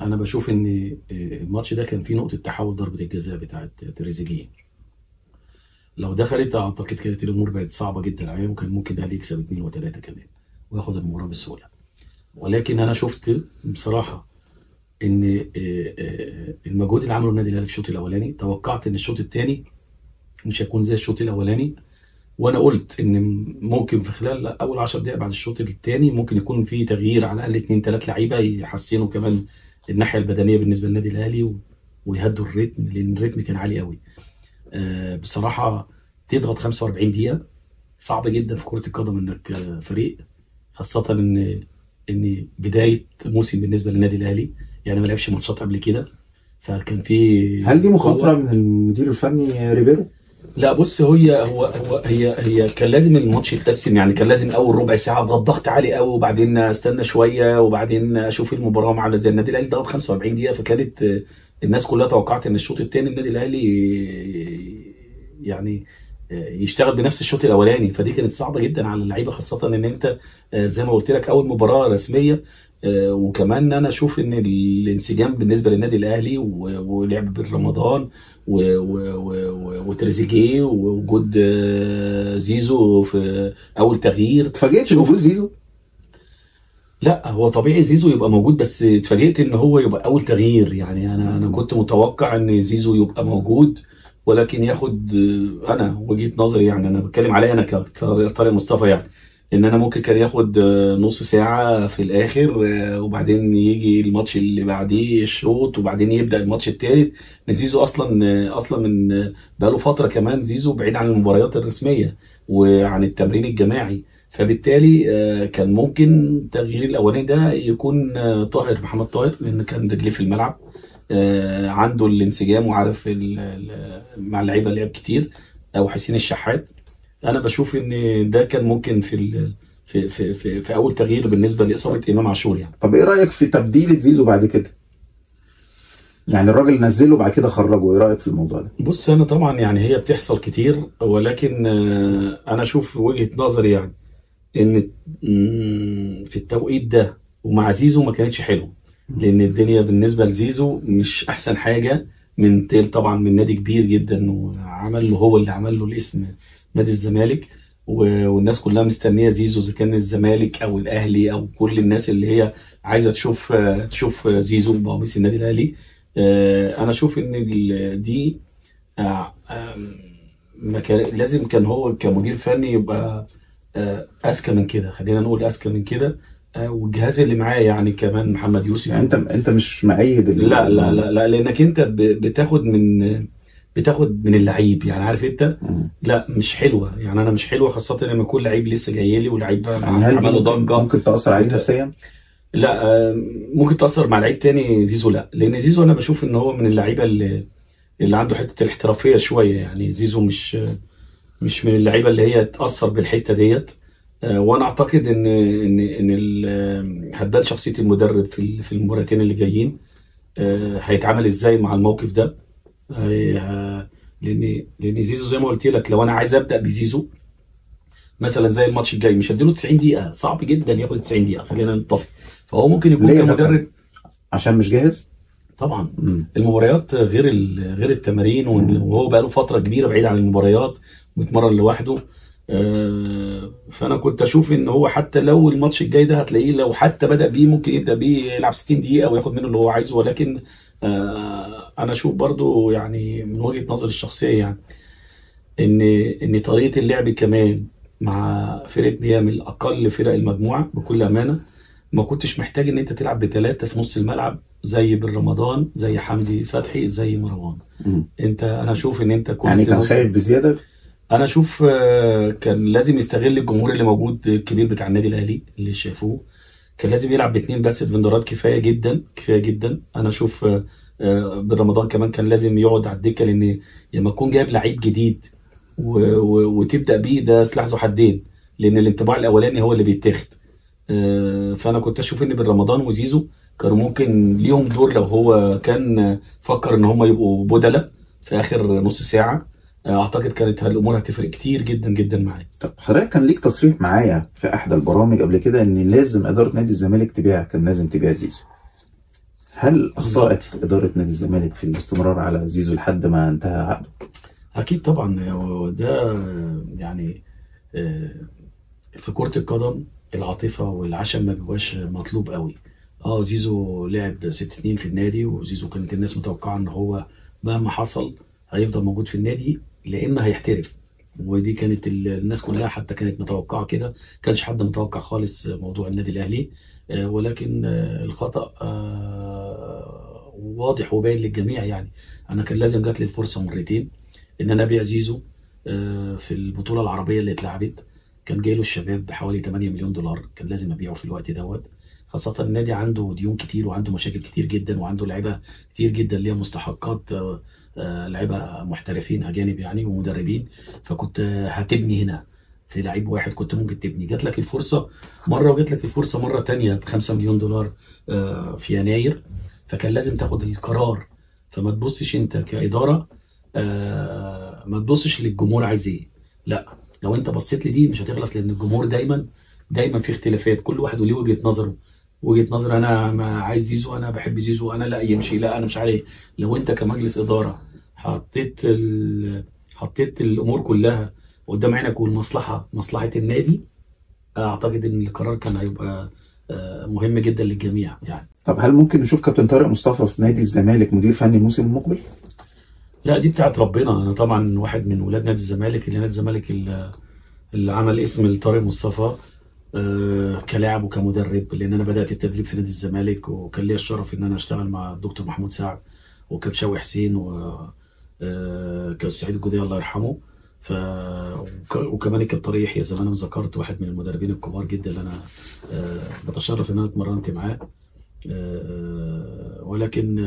انا بشوف ان الماتش ده كان فيه نقطة تحول، ضربه الجزاء بتاعه تريزيجيه لو دخلت اعتقد كانت الامور بقت صعبة جدا عليهم، وكان ممكن الاهلي يكسب 2 و3 كمان وياخد المباراة بسهولة. ولكن انا شفت بصراحة ان المجهود اللي عمله النادي الاهلي في الشوط الاولاني، توقعت ان الشوط الثاني مش هيكون زي الشوط الاولاني، وانا قلت ان ممكن في خلال اول 10 دقائق بعد الشوط الثاني ممكن يكون في تغيير على الاقل 2 3 لعيبة يحسنوا كمان الناحية البدنية بالنسبة للنادي الاهلي ويهدوا الريتم، لان الريتم كان عالي قوي. بصراحة تضغط 45 دقيقة صعب جدا في كره القدم انك فريق، خاصة ان بداية موسم بالنسبة للنادي الاهلي، يعني ما لعبش ماتشات قبل كده، فكان في. هل دي مخاطره من المدير الفني ريبيرو؟ لا بص، هي هو هو هي هي كان لازم الماتش يتقسم، يعني كان لازم اول ربع ساعة اضغط ضغط عالي قوي، وبعدين استنى شوية، وبعدين اشوف المباراة عامله ازاي. النادي الاهلي ضغط 45 دقيقة، فكانت الناس كلها توقعت ان الشوط الثاني النادي الاهلي يعني يشتغل بنفس الشوط الاولاني، فدي كانت صعبة جدا على اللعيبة، خاصة ان انت زي ما قلت لك اول مباراة رسمية. وكمان انا اشوف ان الانسجام بالنسبة للنادي الاهلي ولعب بالرمضان وتريزيجيه ووجود زيزو في اول تغيير. اتفاجئت بوجود زيزو؟ لا هو طبيعي زيزو يبقى موجود، بس اتفاجئت ان هو يبقى اول تغيير. يعني انا كنت متوقع ان زيزو يبقى موجود، ولكن ياخد، انا وجهة نظري يعني انا بتكلم عليا انا كطارق مصطفى، يعني ان انا ممكن كان ياخد نص ساعة في الاخر، وبعدين يجي الماتش اللي بعديه الشوط، وبعدين يبدا الماتش الثالث. زيزو اصلا من بقاله فترة كمان زيزو بعيد عن المباريات الرسمية وعن التمرين الجماعي، فبالتالي كان ممكن التغيير الاولاني ده يكون طاهر محمد طاهر، لان كان رجليه في الملعب، عنده الانسجام وعارف مع اللعيبة لعب كتير، او حسين الشحات. انا بشوف ان ده كان ممكن في في في في, في اول تغيير بالنسبة لاصابة امام عاشور يعني. طب ايه رايك في تبديله زيزو بعد كده؟ يعني الراجل نزله بعد كده خرجه، ايه رايك في الموضوع ده؟ بص انا طبعا يعني هي بتحصل كتير، ولكن انا اشوف وجهه نظري يعني ان في التوقيت ده ومع زيزو ما كانتش حلوة، لان الدنيا بالنسبة لزيزو مش احسن حاجة، من تيل طبعا من نادي كبير جدا وعمل له، هو اللي عمل له الاسم نادي الزمالك، والناس كلها مستنيه زيزو، اذا كان الزمالك او الاهلي او كل الناس اللي هي عايزه تشوف زيزو بقميص النادي الاهلي. انا اشوف ان دي ما كان لازم كان هو كمدير فني يبقى اذكى من كده، خلينا نقول اذكى من كده، والجهاز اللي معاه يعني كمان محمد يوسف. يعني انت مش مؤيد؟ لا لا لا لا، لانك انت بتاخد من اللعيب، يعني عارف انت، لا مش حلوة يعني، انا مش حلوة، خاصة لما يكون لعيب لسه جاي لي ولعيب يعني هل عمل له ضجه ممكن تاثر عليه نفسيا؟ لا ممكن تاثر مع لعيب تاني، زيزو لا، لان زيزو انا بشوف ان هو من اللعيبة اللي عنده حتة الاحترافية شوية يعني. زيزو مش من اللعيبة اللي هي تاثر بالحتة ديت. وانا اعتقد ان ان ان هتبان شخصية المدرب في المباراتين اللي جايين، هيتعامل ازاي مع الموقف ده. لان زيزو زي ما قلت لك، لو انا عايز ابدا بزيزو مثلا زي الماتش الجاي مش هديله 90 دقيقة، صعب جدا ياخد 90 دقيقة، خلينا نتفق. فهو ممكن يكون كمدرب عشان مش جاهز طبعا. المباريات غير التمارين، وهو بقاله فترة كبيرة بعيد عن المباريات ويتمرن لوحده. فانا كنت اشوف ان هو حتى لو الماتش الجاي ده هتلاقيه لو حتى بدا بيه ممكن يبدا بيه يلعب 60 دقيقة وياخد منه اللي هو عايزه. ولكن انا اشوف برضو يعني من وجهه نظري الشخصية يعني ان طريقه اللعب كمان مع فرقه ميامي اقل فرق المجموعة بكل امانه، ما كنتش محتاج ان انت تلعب بثلاثة في نص الملعب زي بالرمضان، زي حمدي فتحي، زي مروان. انت انا اشوف ان انت كنت يعني كان خايف بزيادة. انا اشوف كان لازم يستغل الجمهور اللي موجود الكبير بتاع النادي الاهلي اللي شافوه، كان لازم يلعب باثنين بس ديفندرات كفاية جدا، كفاية جدا. انا اشوف بالرمضان كمان كان لازم يقعد على الدكة، لان لما تكون جايب لعيب جديد وتبدا بيه ده سلاح ذو حدين، لان الانطباع الاولاني هو اللي بيتاخد. فانا كنت اشوف ان بالرمضان وزيزو كانوا ممكن ليهم دور لو هو كان فكر ان هم يبقوا بدله في اخر نص ساعة، اعتقد كانت الامور هتفرق كتير جدا جدا معايا. طب حضرتك كان ليك تصريح معايا في احدى البرامج قبل كده ان لازم ادارة نادي الزمالك تبيع، كان لازم تبيع زيزو. هل اخطات ادارة نادي الزمالك في الاستمرار على زيزو لحد ما انتهى عقده؟ اكيد طبعا، ده يعني في كره القدم العاطفة والعشم ما بيبقاش مطلوب قوي. زيزو لعب 6 سنين في النادي، وزيزو كانت الناس متوقعه ان هو مهما حصل هيفضل موجود في النادي، لا اما هيحترف، ودي كانت الناس كلها حتى كانت متوقعه كده، كانش حد متوقع خالص موضوع النادي الاهلي. ولكن الخطأ واضح وباين للجميع يعني. انا كان لازم جات لي الفرصة مرتين ان انا ابيع زيزو في البطولة العربية اللي اتلعبت، كان جاي له الشباب بحوالي 8 مليون دولار، كان لازم ابيعه في الوقت دوت، خاصة النادي عنده ديون كتير وعنده مشاكل كتير جدا وعنده لعيبة كتير جدا ليها مستحقات، لعيبة محترفين اجانب يعني ومدربين، فكنت هتبني هنا في لعيب واحد كنت ممكن تبني. جات لك الفرصة مرة وجات لك الفرصة مرة ثانية ب 5 مليون دولار في يناير، فكان لازم تاخد القرار. فما تبصش انت كادارة، ما تبصش للجمهور عايز ايه، لا، لو انت بصيت لدي مش هتخلص، لان الجمهور دايما دايما في اختلافات، كل واحد وليه وجهه نظره. وجهه نظر انا ما عايز زيزو، انا بحب زيزو، انا لا يمشي، لا انا مش عارف. لو انت كمجلس ادارة حطيت الامور كلها قدام عينك والمصلحة مصلحة النادي، اعتقد ان القرار كان هيبقى مهم جدا للجميع يعني. طب هل ممكن نشوف كابتن طارق مصطفى في نادي الزمالك مدير فني الموسم المقبل؟ لا، دي بتاعت ربنا. انا طبعا واحد من ولاد نادي الزمالك، اللي نادي الزمالك اللي عمل اسم لطارق مصطفى كلاعب وكمدرب، لان انا بدات التدريب في نادي الزمالك، وكان ليا الشرف ان انا اشتغل مع الدكتور محمود سعد وكابتن شوقي حسين وكابتن سعيد الجوديه الله يرحمه، وكمان الكابتن طارق يحيى زي ما انا ذكرت، واحد من المدربين الكبار جدا اللي انا بتشرف ان انا اتمرنت معاه. ولكن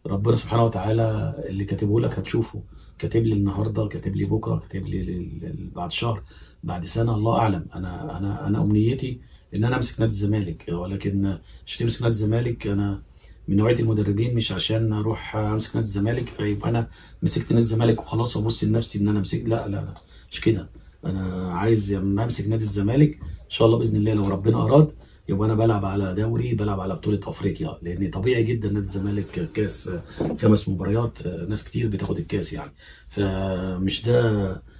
ربنا سبحانه وتعالى اللي كاتبه لك هتشوفه، كاتب لي النهارده، كاتب لي بكره، كاتب لي بعد شهر، بعد سنة، الله اعلم. انا انا انا امنيتي ان انا امسك نادي الزمالك، ولكن مش تمسك نادي الزمالك. انا من نوعية المدربين مش عشان اروح امسك نادي الزمالك فيبقى انا مسكت نادي الزمالك وخلاص وابص لنفسي ان انا مسكت، لا لا لا، مش كده. انا عايز لما امسك نادي الزمالك ان شاء الله باذن الله لو ربنا اراد يبقى انا بلعب على دوري، بلعب على بطوله افريقيا، لان طبيعي جدا نادي الزمالك كاس 5 مباريات، ناس كتير بتاخد الكاس يعني، فمش ده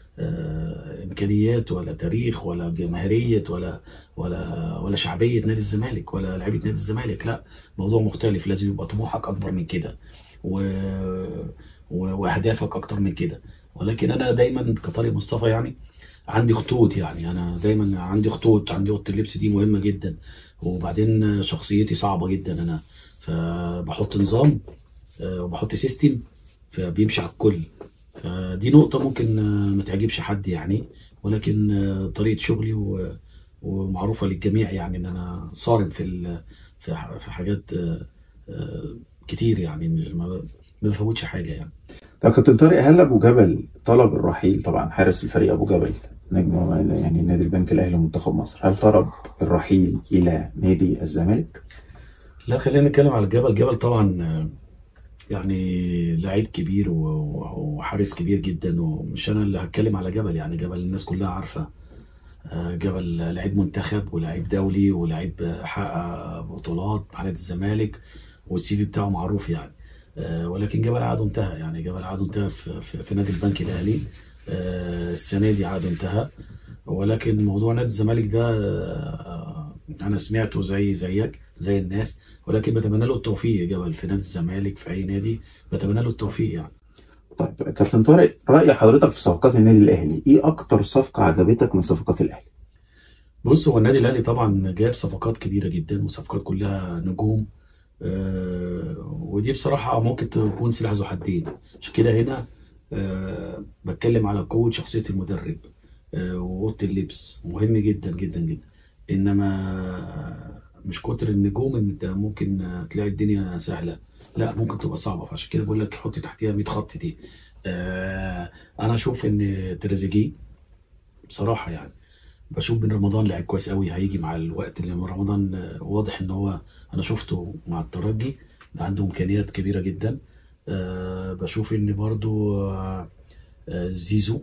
امكانيات ولا تاريخ ولا جماهيرية ولا ولا ولا شعبية نادي الزمالك ولا لعيبة نادي الزمالك، لا، موضوع مختلف. لازم يبقى طموحك اكبر من كده واهدافك اكتر من كده. ولكن انا دايما كطارق مصطفى يعني عندي خطوط، يعني انا دايما عندي خطوط، عندي اوضة اللبس دي مهمة جدا، وبعدين شخصيتي صعبة جدا انا، فبحط نظام وبحط system فبيمشي على الكل. فدي نقطة ممكن ما تعجبش حد يعني، ولكن طريقه شغلي ومعروفة للجميع يعني ان انا صارم في في حاجات كتير يعني، ما بفوتش حاجة يعني. طب كابتن طارق، هل ابو جبل طلب الرحيل؟ طبعا حارس الفريق ابو جبل نجم يعني نادي البنك الاهلي ومنتخب مصر، هل طلب الرحيل الى نادي الزمالك؟ لا، خلينا نتكلم على الجبل. جبل طبعا يعني لعيب كبير وحارس كبير جدا، ومش انا اللي هتكلم على جبل يعني، جبل الناس كلها عارفه. جبل لعيب منتخب ولعيب دولي ولعيب حقق بطولات مع نادي الزمالك، والسي في بتاعه معروف يعني. ولكن جبل عقده انتهى يعني، جبل عقده انتهى في نادي البنك الاهلي السنة دي عقده انتهى. ولكن موضوع نادي الزمالك ده انا سمعته زي زيك زي الناس، ولكن بتمنى له التوفيق جبل في نادي الزمالك، في اي نادي بتمنى له التوفيق يعني. طيب كابتن طارق، رأي حضرتك في صفقات النادي الاهلي، ايه اكتر صفقة عجبتك من صفقات الاهلي؟ بص، هو النادي الاهلي طبعا جاب صفقات كبيرة جدا وصفقات كلها نجوم، ودي بصراحة ممكن تكون سلاح ذو حدين. عشان كده هنا بتكلم على قوة شخصية المدرب، واوضه اللبس مهم جدا جدا جدا. انما مش كتر النجوم ان انت ممكن تلاقي الدنيا سهلة، لا ممكن تبقى صعبة. فعشان كده بقول لك حط تحتيها 100 خط دي. انا اشوف ان تريزيجيه بصراحة يعني، بشوف بن رمضان لعيب كويس قوي، هيجي مع الوقت، لان رمضان واضح ان هو، انا شفته مع الترجي عنده امكانيات كبيرة جدا. بشوف ان برضو زيزو،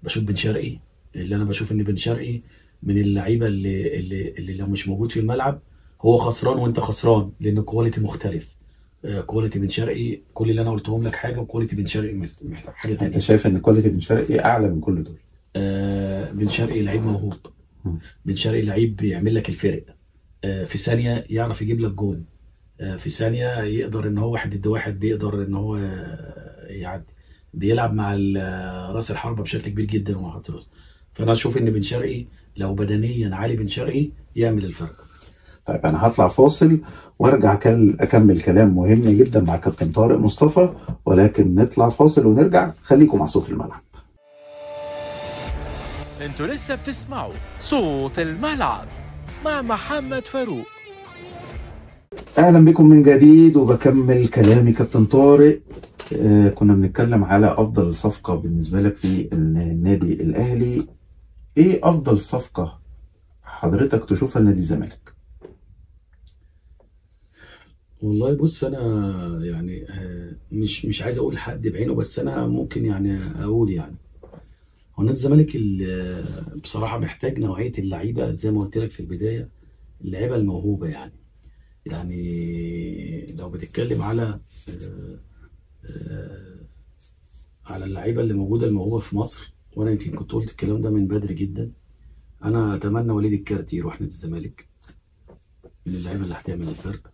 بشوف بن شرقي، اللي انا بشوف ان بن شرقي من اللعيبة اللي لو مش موجود في الملعب هو خسران وانت خسران، لان quality مختلف. quality بن شرقي، كل اللي انا قلتهم لك حاجة، و quality بن شرقي محتاج حاجة ثانية. انت شايف ان quality بن شرقي اعلى من كل دول؟ بن شرقي لعيب موهوب، بن شرقي لعيب بيعمل لك الفرق، في ثانية يعرف يجيب لك جون، في ثانية يقدر ان هو واحد ضد واحد، بيقدر ان هو يعدي، بيلعب مع راس الحربة بشكل كبير جدا ومع خط الوسط. فانا اشوف ان بن شرقي لو بدنيا عالي، بن شرقي يعمل الفرق. طيب انا هطلع فاصل وارجع اكمل كلام مهم جدا مع كابتن طارق مصطفى، ولكن نطلع فاصل ونرجع. خليكم مع صوت الملعب. انتوا لسه بتسمعوا صوت الملعب مع محمد فاروق. اهلا بكم من جديد، وبكمل كلامي كابتن طارق. كنا بنتكلم على افضل صفقة بالنسبة لك في النادي الاهلي. ايه افضل صفقة حضرتك تشوفها لنادي الزمالك؟ والله بص، انا يعني مش عايز اقول حد بعينه، بس انا ممكن يعني اقول يعني هو نادي الزمالك بصراحة محتاج نوعية اللعيبة زي ما قلت لك في البداية، اللعيبة الموهوبه يعني. يعني لو بتتكلم على على اللعيبة اللي موجودة الموهوبه في مصر، وانا يمكن كنت قلت الكلام ده من بدري جدا، انا اتمنى وليد الكارتي يروح نادي الزمالك، من اللعيبة اللي هتعمل الفرق.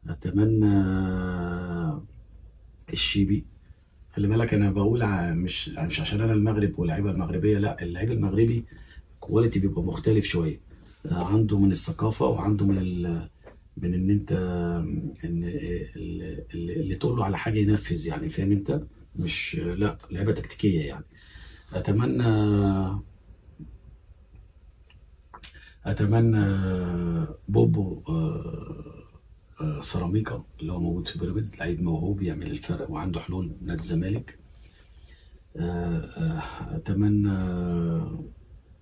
اتمنى الشيبي، خلي بالك انا بقول مش عشان انا المغرب واللعيبة المغربية، لا، اللعيب المغربي quality بيبقى مختلف شوية، عنده من الثقافة وعنده من من ان انت ان اللي تقول له على حاجة ينفذ يعني، فاهم انت؟ مش لا لعيبة تكتيكية يعني. اتمنى بوبو سيراميكا اللي هو موجود في بيراميدز، لعيب موهوب يعمل الفرق وعنده حلول نادي الزمالك. اتمنى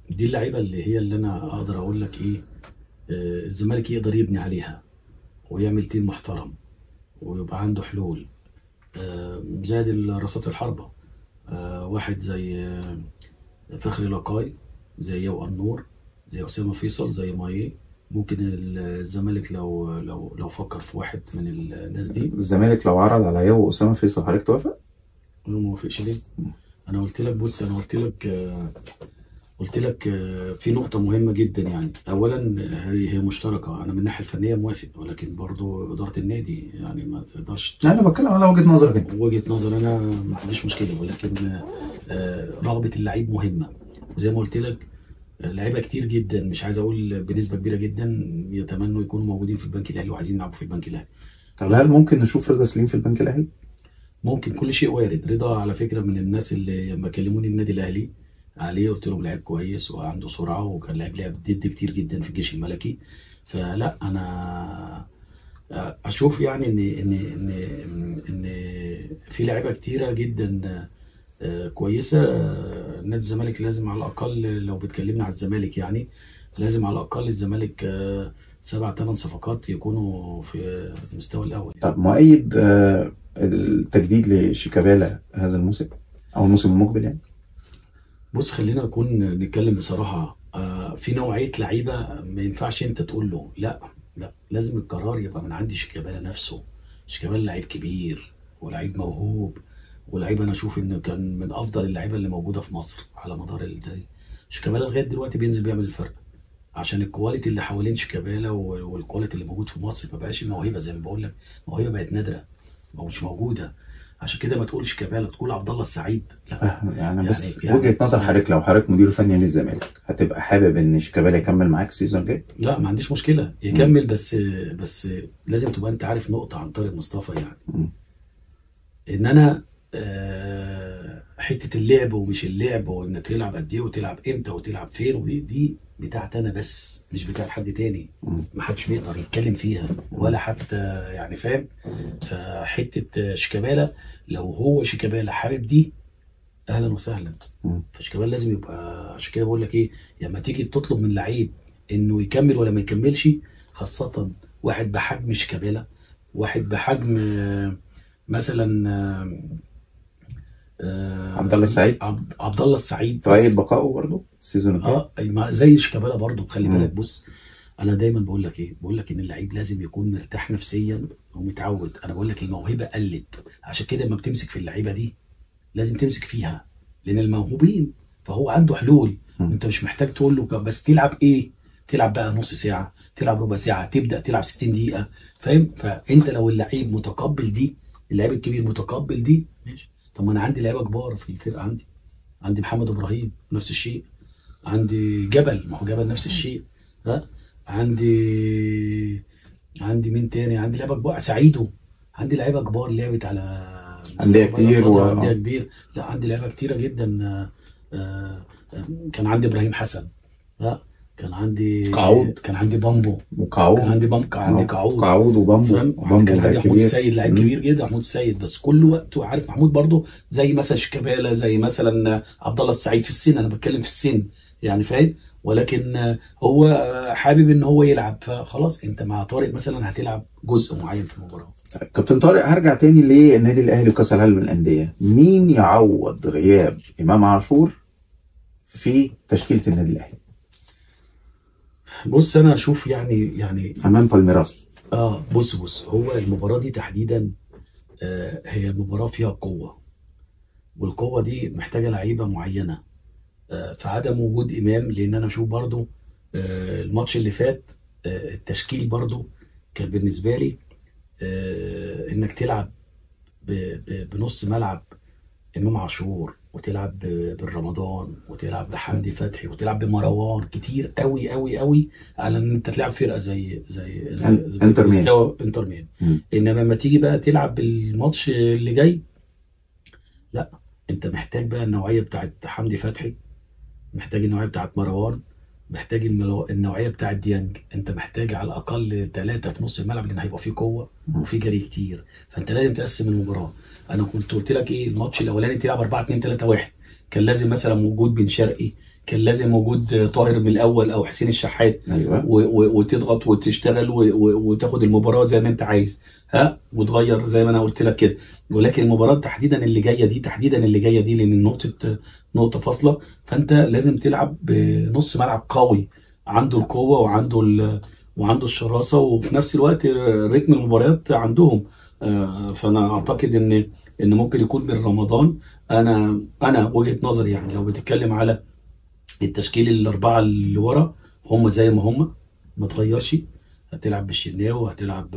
دي اللعيبة اللي هي اللي انا اقدر اقول لك ايه، الزمالك يقدر يبني عليها ويعمل team محترم ويبقى عنده حلول. زائد راسات الحربة، واحد زي فخري لقاي، زي يوقع النور، زي اسامة فيصل، زي مايه. ممكن الزمالك لو لو لو فكر في واحد من الناس دي. الزمالك لو عرض على يو واسامة فيصل حضرتك توافق؟ انا ما وافقش ليه؟ انا قلت لك، بص انا قلت لك في نقطة مهمة جدا يعني. أولا هي مشتركة، أنا من الناحية الفنية موافق، ولكن برضو إدارة النادي يعني ما تقدرش. أنا بتكلم على وجهة نظرك أنت. وجهة نظر أنا ما عنديش مشكلة، ولكن رغبة اللعيب مهمة، وزي ما قلت لك لعيبة كتير جدا، مش عايز أقول بنسبة كبيرة جدا، يتمنوا يكونوا موجودين في البنك الأهلي وعايزين يلعبوا في البنك الأهلي. طب هل ممكن نشوف رضا سليم في البنك الأهلي؟ ممكن، كل شيء وارد. رضا على فكرة من الناس اللي لما كلموني النادي الأهلي عليه، قلت لهم لعيب كويس وعنده سرعة، وكان لعب ضد كتير جدا في الجيش الملكي. فلا انا اشوف يعني ان ان ان ان في لعيبة كتيرة جدا كويسة. نادي الزمالك لازم على الاقل، لو بتكلمنا على الزمالك يعني لازم على الاقل الزمالك 7-8 صفقات يكونوا في المستوى الاول يعني. طب مؤيد التجديد لشيكابالا هذا الموسم او الموسم المقبل يعني؟ بص خلينا نكون نتكلم بصراحة، في نوعية لعيبة ما ينفعش انت تقول له لا لا، لازم القرار يبقى من عند شيكابالا نفسه. شيكابالا لعيب كبير ولعيب موهوب ولعيب انا اشوف انه كان من افضل اللعيبة اللي موجودة في مصر على مدار التاريخ. شيكابالا لغاية دلوقتي بينزل بيعمل الفرق، عشان ال quality اللي حوالين شيكابالا وال quality اللي موجود في مصر ما بقاش الموهبة، زي ما بقول لك موهبة بقت نادرة مش موجودة. عشان كده ما تقولش شيكابالا، تقول عبد الله السعيد. لا يعني بس يعني وجهه نظر حضرتك، لو حضرتك مدير فني للزمالك هتبقى حابب ان شيكابالا يكمل معاك ال season الجاي؟ لا ما عنديش مشكلة يكمل، بس لازم تبقى انت عارف نقطة عن طارق مصطفى يعني. ان انا حتة اللعب ومش اللعب، وانك تلعب قد ايه وتلعب امتى وتلعب فين، ودي دي بتاعت انا بس مش بتاعت حد تاني، ما حدش بيقدر يتكلم فيها ولا حتى يعني فاهم. فحته شيكابالا لو هو شيكابالا حابب دي اهلا وسهلا. فشيكابالا لازم يبقى، عشان كده بقول لك ايه، لما تيجي تطلب من لعيب انه يكمل ولا ما يكملش، خاصة واحد بحجم شيكابالا، واحد بحجم مثلا عبد الله السعيد، عبد الله السعيد تؤيد بقائه برضه ال season الجاي؟ زي شيكابالا برضه، خلي بالك. بص انا دايما بقول لك ايه، بقول لك ان اللعيب لازم يكون مرتاح نفسيا ومتعود. انا بقول لك الموهبة قلت، عشان كده لما بتمسك في اللعيبة دي لازم تمسك فيها، لان الموهوبين فهو عنده حلول. انت مش محتاج تقول له بس تلعب ايه، تلعب بقى نص ساعة، تلعب ربع ساعة، تبدا تلعب 60 دقيقة، فاهم؟ فانت لو اللعيب متقبل دي، اللعيب الكبير متقبل دي، ماشي. طب ما انا عندي لعيبة كبار في الفرقة، عندي محمد ابراهيم نفس الشيء، عندي جبل، ما هو جبل نفس الشيء، ها، عندي مين تاني، عندي لعيبة كبار، سعيدو، عندي لعيبة كبار لعبت على اندية كتير، اندية كبير، لا عندي لعيبة كتيرة جدا. كان عندي ابراهيم حسن، ها، كان عندي قعود، كان عندي بامبو، وقعود، كان عندي بامبو، عندي قعود وبامبو، كان عندي محمود السيد، لعيب كبير جدا محمود السيد، بس كل وقته عارف محمود برضو زي مثلا شيكابالا، زي مثلا عبد الله السعيد في السن، انا بتكلم في السن يعني فاهم، ولكن هو حابب ان هو يلعب، فخلاص انت مع طارق مثلا هتلعب جزء معين في المباراة. كابتن طارق، هرجع تاني للنادي الاهلي وكاس العالم للاندية، مين يعوض غياب امام عاشور في تشكيله النادي الاهلي؟ بص انا اشوف يعني امام بالميراس. بص هو المباراة دي تحديدا هي المباراة فيها قوة، والقوه دي محتاجه لعيبة معينة. فعدم وجود امام، لان انا اشوف برضو الماتش اللي فات التشكيل برضو كان بالنسبة لي انك تلعب بنص ملعب امام عاشور، وتلعب بالرمضان، وتلعب بحمدي فتحي، وتلعب بمروان، كتير قوي قوي قوي على ان انت تلعب فرقه زي زي زي, زي انتر مستوى انتر ميامي. انما لما تيجي بقى تلعب بالماتش اللي جاي، لا انت محتاج بقى النوعية بتاعت حمدي فتحي، محتاج النوعية بتاعت مروان، محتاج النوعية بتاعت ديانج، انت محتاج على الاقل 3 في نص الملعب، لان هيبقى فيه قوة وفي جري كتير، فانت لازم تقسم المباراة. انا كنت قلت لك ايه، الماتش الاولاني تلعب 4-2-3-1، كان لازم مثلا وجود بن شرقي، كان لازم وجود طاهر من الاول او حسين الشحات، ايوه، وتضغط وتشتغل وتاخد المباراة زي ما انت عايز، ها، وتغير زي ما انا قلت لك كده. ولكن المباراة تحديدا اللي جاية دي، تحديدا اللي جاية دي، لان نقطة فاصلة، فانت لازم تلعب بنص ملعب قوي، عنده القوة وعنده الشراسه، وفي نفس الوقت رتم المباريات عندهم. فانا اعتقد ان ممكن يكون من رمضان. انا وجهه نظري يعني، لو بتتكلم على التشكيل الاربعة اللي ورا، هم زي ما هم، ما تغيرش، هتلعب بالشناوي، وهتلعب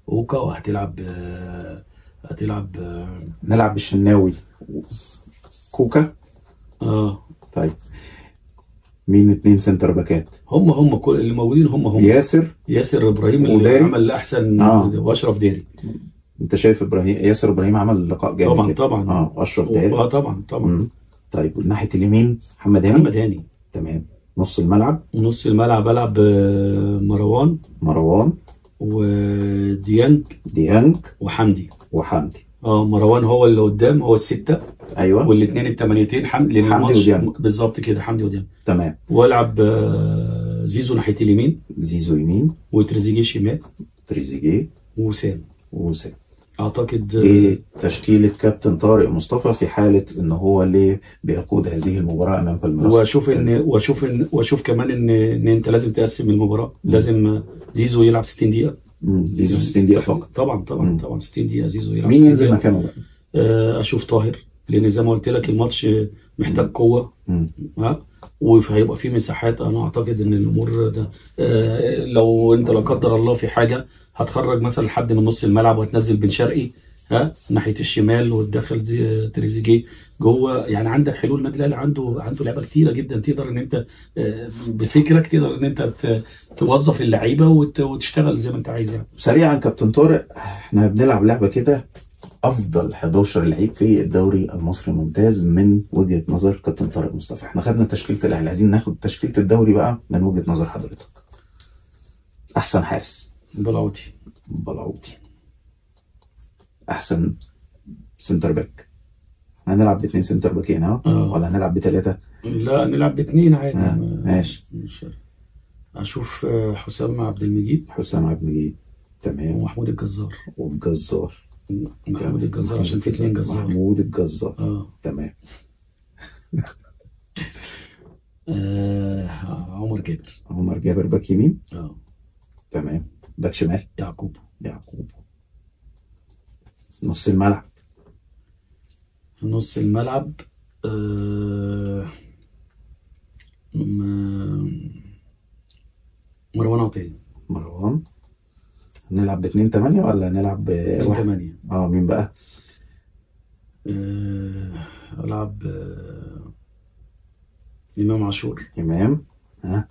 اوكا، وهتلعب هتلعب نلعب بالشناوي كوكا. طيب مين 2 center باكات؟ هم كل اللي موجودين، هم ياسر ابراهيم اللي وداري. عمل احسن، واشرف داري. انت شايف ابراهيم، ياسر ابراهيم عمل لقاء جامد طبعا كده. طبعا اشرف داري طبعا طبعا. طيب وناحية اليمين محمد هاني. محمد هاني تمام. نص الملعب، نص الملعب العب مروان وديانج وحمدي. مروان هو اللي قدام، هو الستة. ايوه. والاثنين الثمانيتين حمدي وديانج. بالظبط كده، حمدي وديانج. تمام. والعب زيزو ناحية اليمين، زيزو يمين، وتريزيجيه شمال، تريزيجيه وسام. اعتقد دي تشكيله كابتن طارق مصطفى في حاله ان هو اللي بيقود هذه المباراة امام بالميراس. واشوف كمان ان انت لازم تقسم المباراة. لازم زيزو يلعب 60 دقيقة. زيزو 60 دقيقة فقط. طبعا طبعا طبعا 60 دقيقة زيزو يلعب. مين ينزل مكانه بقى؟ اشوف طاهر، لان زي ما قلت لك الماتش محتاج قوة. ها، وهيبقى في مساحات. انا اعتقد ان الامور ده لو انت لا قدر الله في حاجة هتخرج مثلا حد من نص الملعب وهتنزل بن شرقي ها ناحية الشمال وتدخل تريزيجيه جوه. يعني عندك حلول. النادي الاهلي عنده لعيبة كتيرة جدا، تقدر ان انت بفكرك تقدر ان انت توظف اللعيبة وتشتغل زي ما انت عايز يعني. سريعا كابتن طارق، احنا بنلعب لعبه كده، افضل 11 لعيب في الدوري المصري الممتاز من وجهه نظر كابتن طارق مصطفى. احنا خدنا تشكيله الاهلي، عايزين ناخد تشكيله الدوري بقى من وجهه نظر حضرتك. احسن حارس؟ بلعوتي. احسن center back؟ هنلعب باثنين center باكين اهو، ولا هنلعب بثلاثة؟ لا نلعب باثنين عادي. ماشي. اشوف حسام عبد المجيد. حسام عبد المجيد تمام. ومحمود الجزار. محمود الجزار عشان في اثنين جزار. محمود الجزار تمام. عمر جابر. عمر جابر back يمين. تمام. back شمال يعقوب. نص الملعب. نص الملعب مروان عطية. مروان. هنلعب ب2 8 ولا هنلعب ب 2 8؟ مين بقى؟ العب امام عاشور. امام. ها،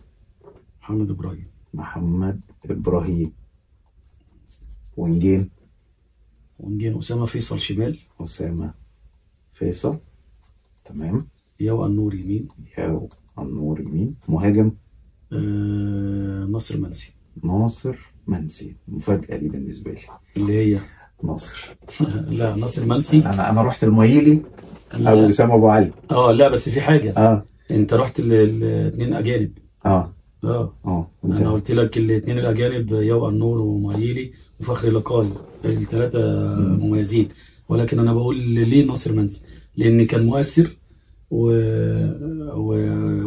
محمد ابراهيم. محمد ابراهيم. وينجين. اسامة فيصل شمال. اسامة فيصل تمام. ياو النور يمين. مهاجم ناصر منسي. ناصر منسي، مفاجأة دي بالنسبة لي. اللي هي ناصر. لا ناصر منسي. انا رحت المايلي او وسام ابو علي. لا بس في حاجة. انت رحت الاثنين اجانب. انا قلت لك الاثنين الاجانب ياو النور ومايلي وفخري لقاي، الثلاثة مميزين. ولكن انا بقول ليه ناصر منسي؟ لان كان مؤثر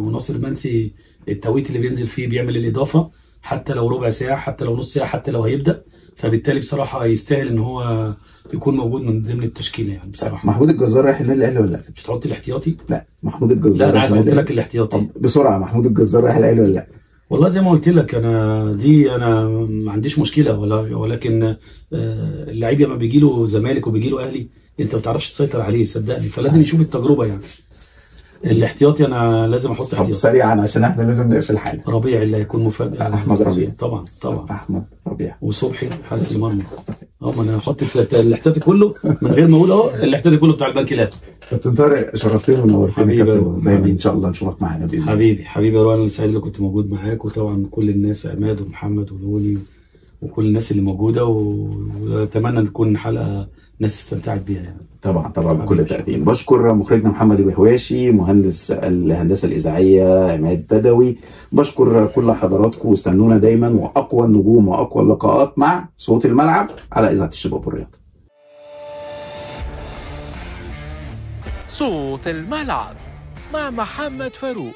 وناصر منسي التوقيت اللي بينزل فيه بيعمل الاضافة، حتى لو ربع ساعة، حتى لو نص ساعة، حتى لو هيبدا. فبالتالي بصراحة يستاهل ان هو يكون موجود من ضمن التشكيلة يعني بصراحة. محمود الجزار رايح النادي الاهلي ولا لا؟ مش تحط الاحتياطي؟ لا محمود الجزار. لا انا عايز احط لك الاحتياطي بسرعة. محمود الجزار رايح الاهلي ولا لا؟ والله زي ما قلت لك انا دي انا ما عنديش مشكلة، ولكن اللعيب لما بيجي له زمالك وبيجي له اهلي انت ما بتعرفش تسيطر عليه صدقني، فلازم يشوف التجربة يعني. الاحتياطي انا لازم احط احتياطي. طب سريعا عشان احنا لازم نقفل الحلقة. ربيع اللي هيكون مفاجاة. احمد ربيع. طبعا طبعا احمد ربيع. وصبحي حارس المرمى. ما انا هحط الاحتياطي كله من غير ما اقول الاحتياطي كله بتاع البنك الاهلي. كابتن طارق شرفتني ونورتني يا كابتن، دايما ان شاء الله نشوفك معانا باذن الله. حبيبي حبيبي يا روان، انا سعيد اللي كنت موجود معاك، وطبعا كل الناس عماد ومحمد ولوني وكل الناس اللي موجودة، واتمنى ان تكون حلقة الناس استمتعت بيها يعني. طبعا طبعا بكل تأكيد. بشكر مخرجنا محمد البهواشي، مهندس الهندسة الاذاعية عماد بدوي، بشكر كل حضراتكم، واستنونا دايما واقوى النجوم واقوى اللقاءات مع صوت الملعب على اذاعة الشباب والرياضة. صوت الملعب مع محمد فاروق.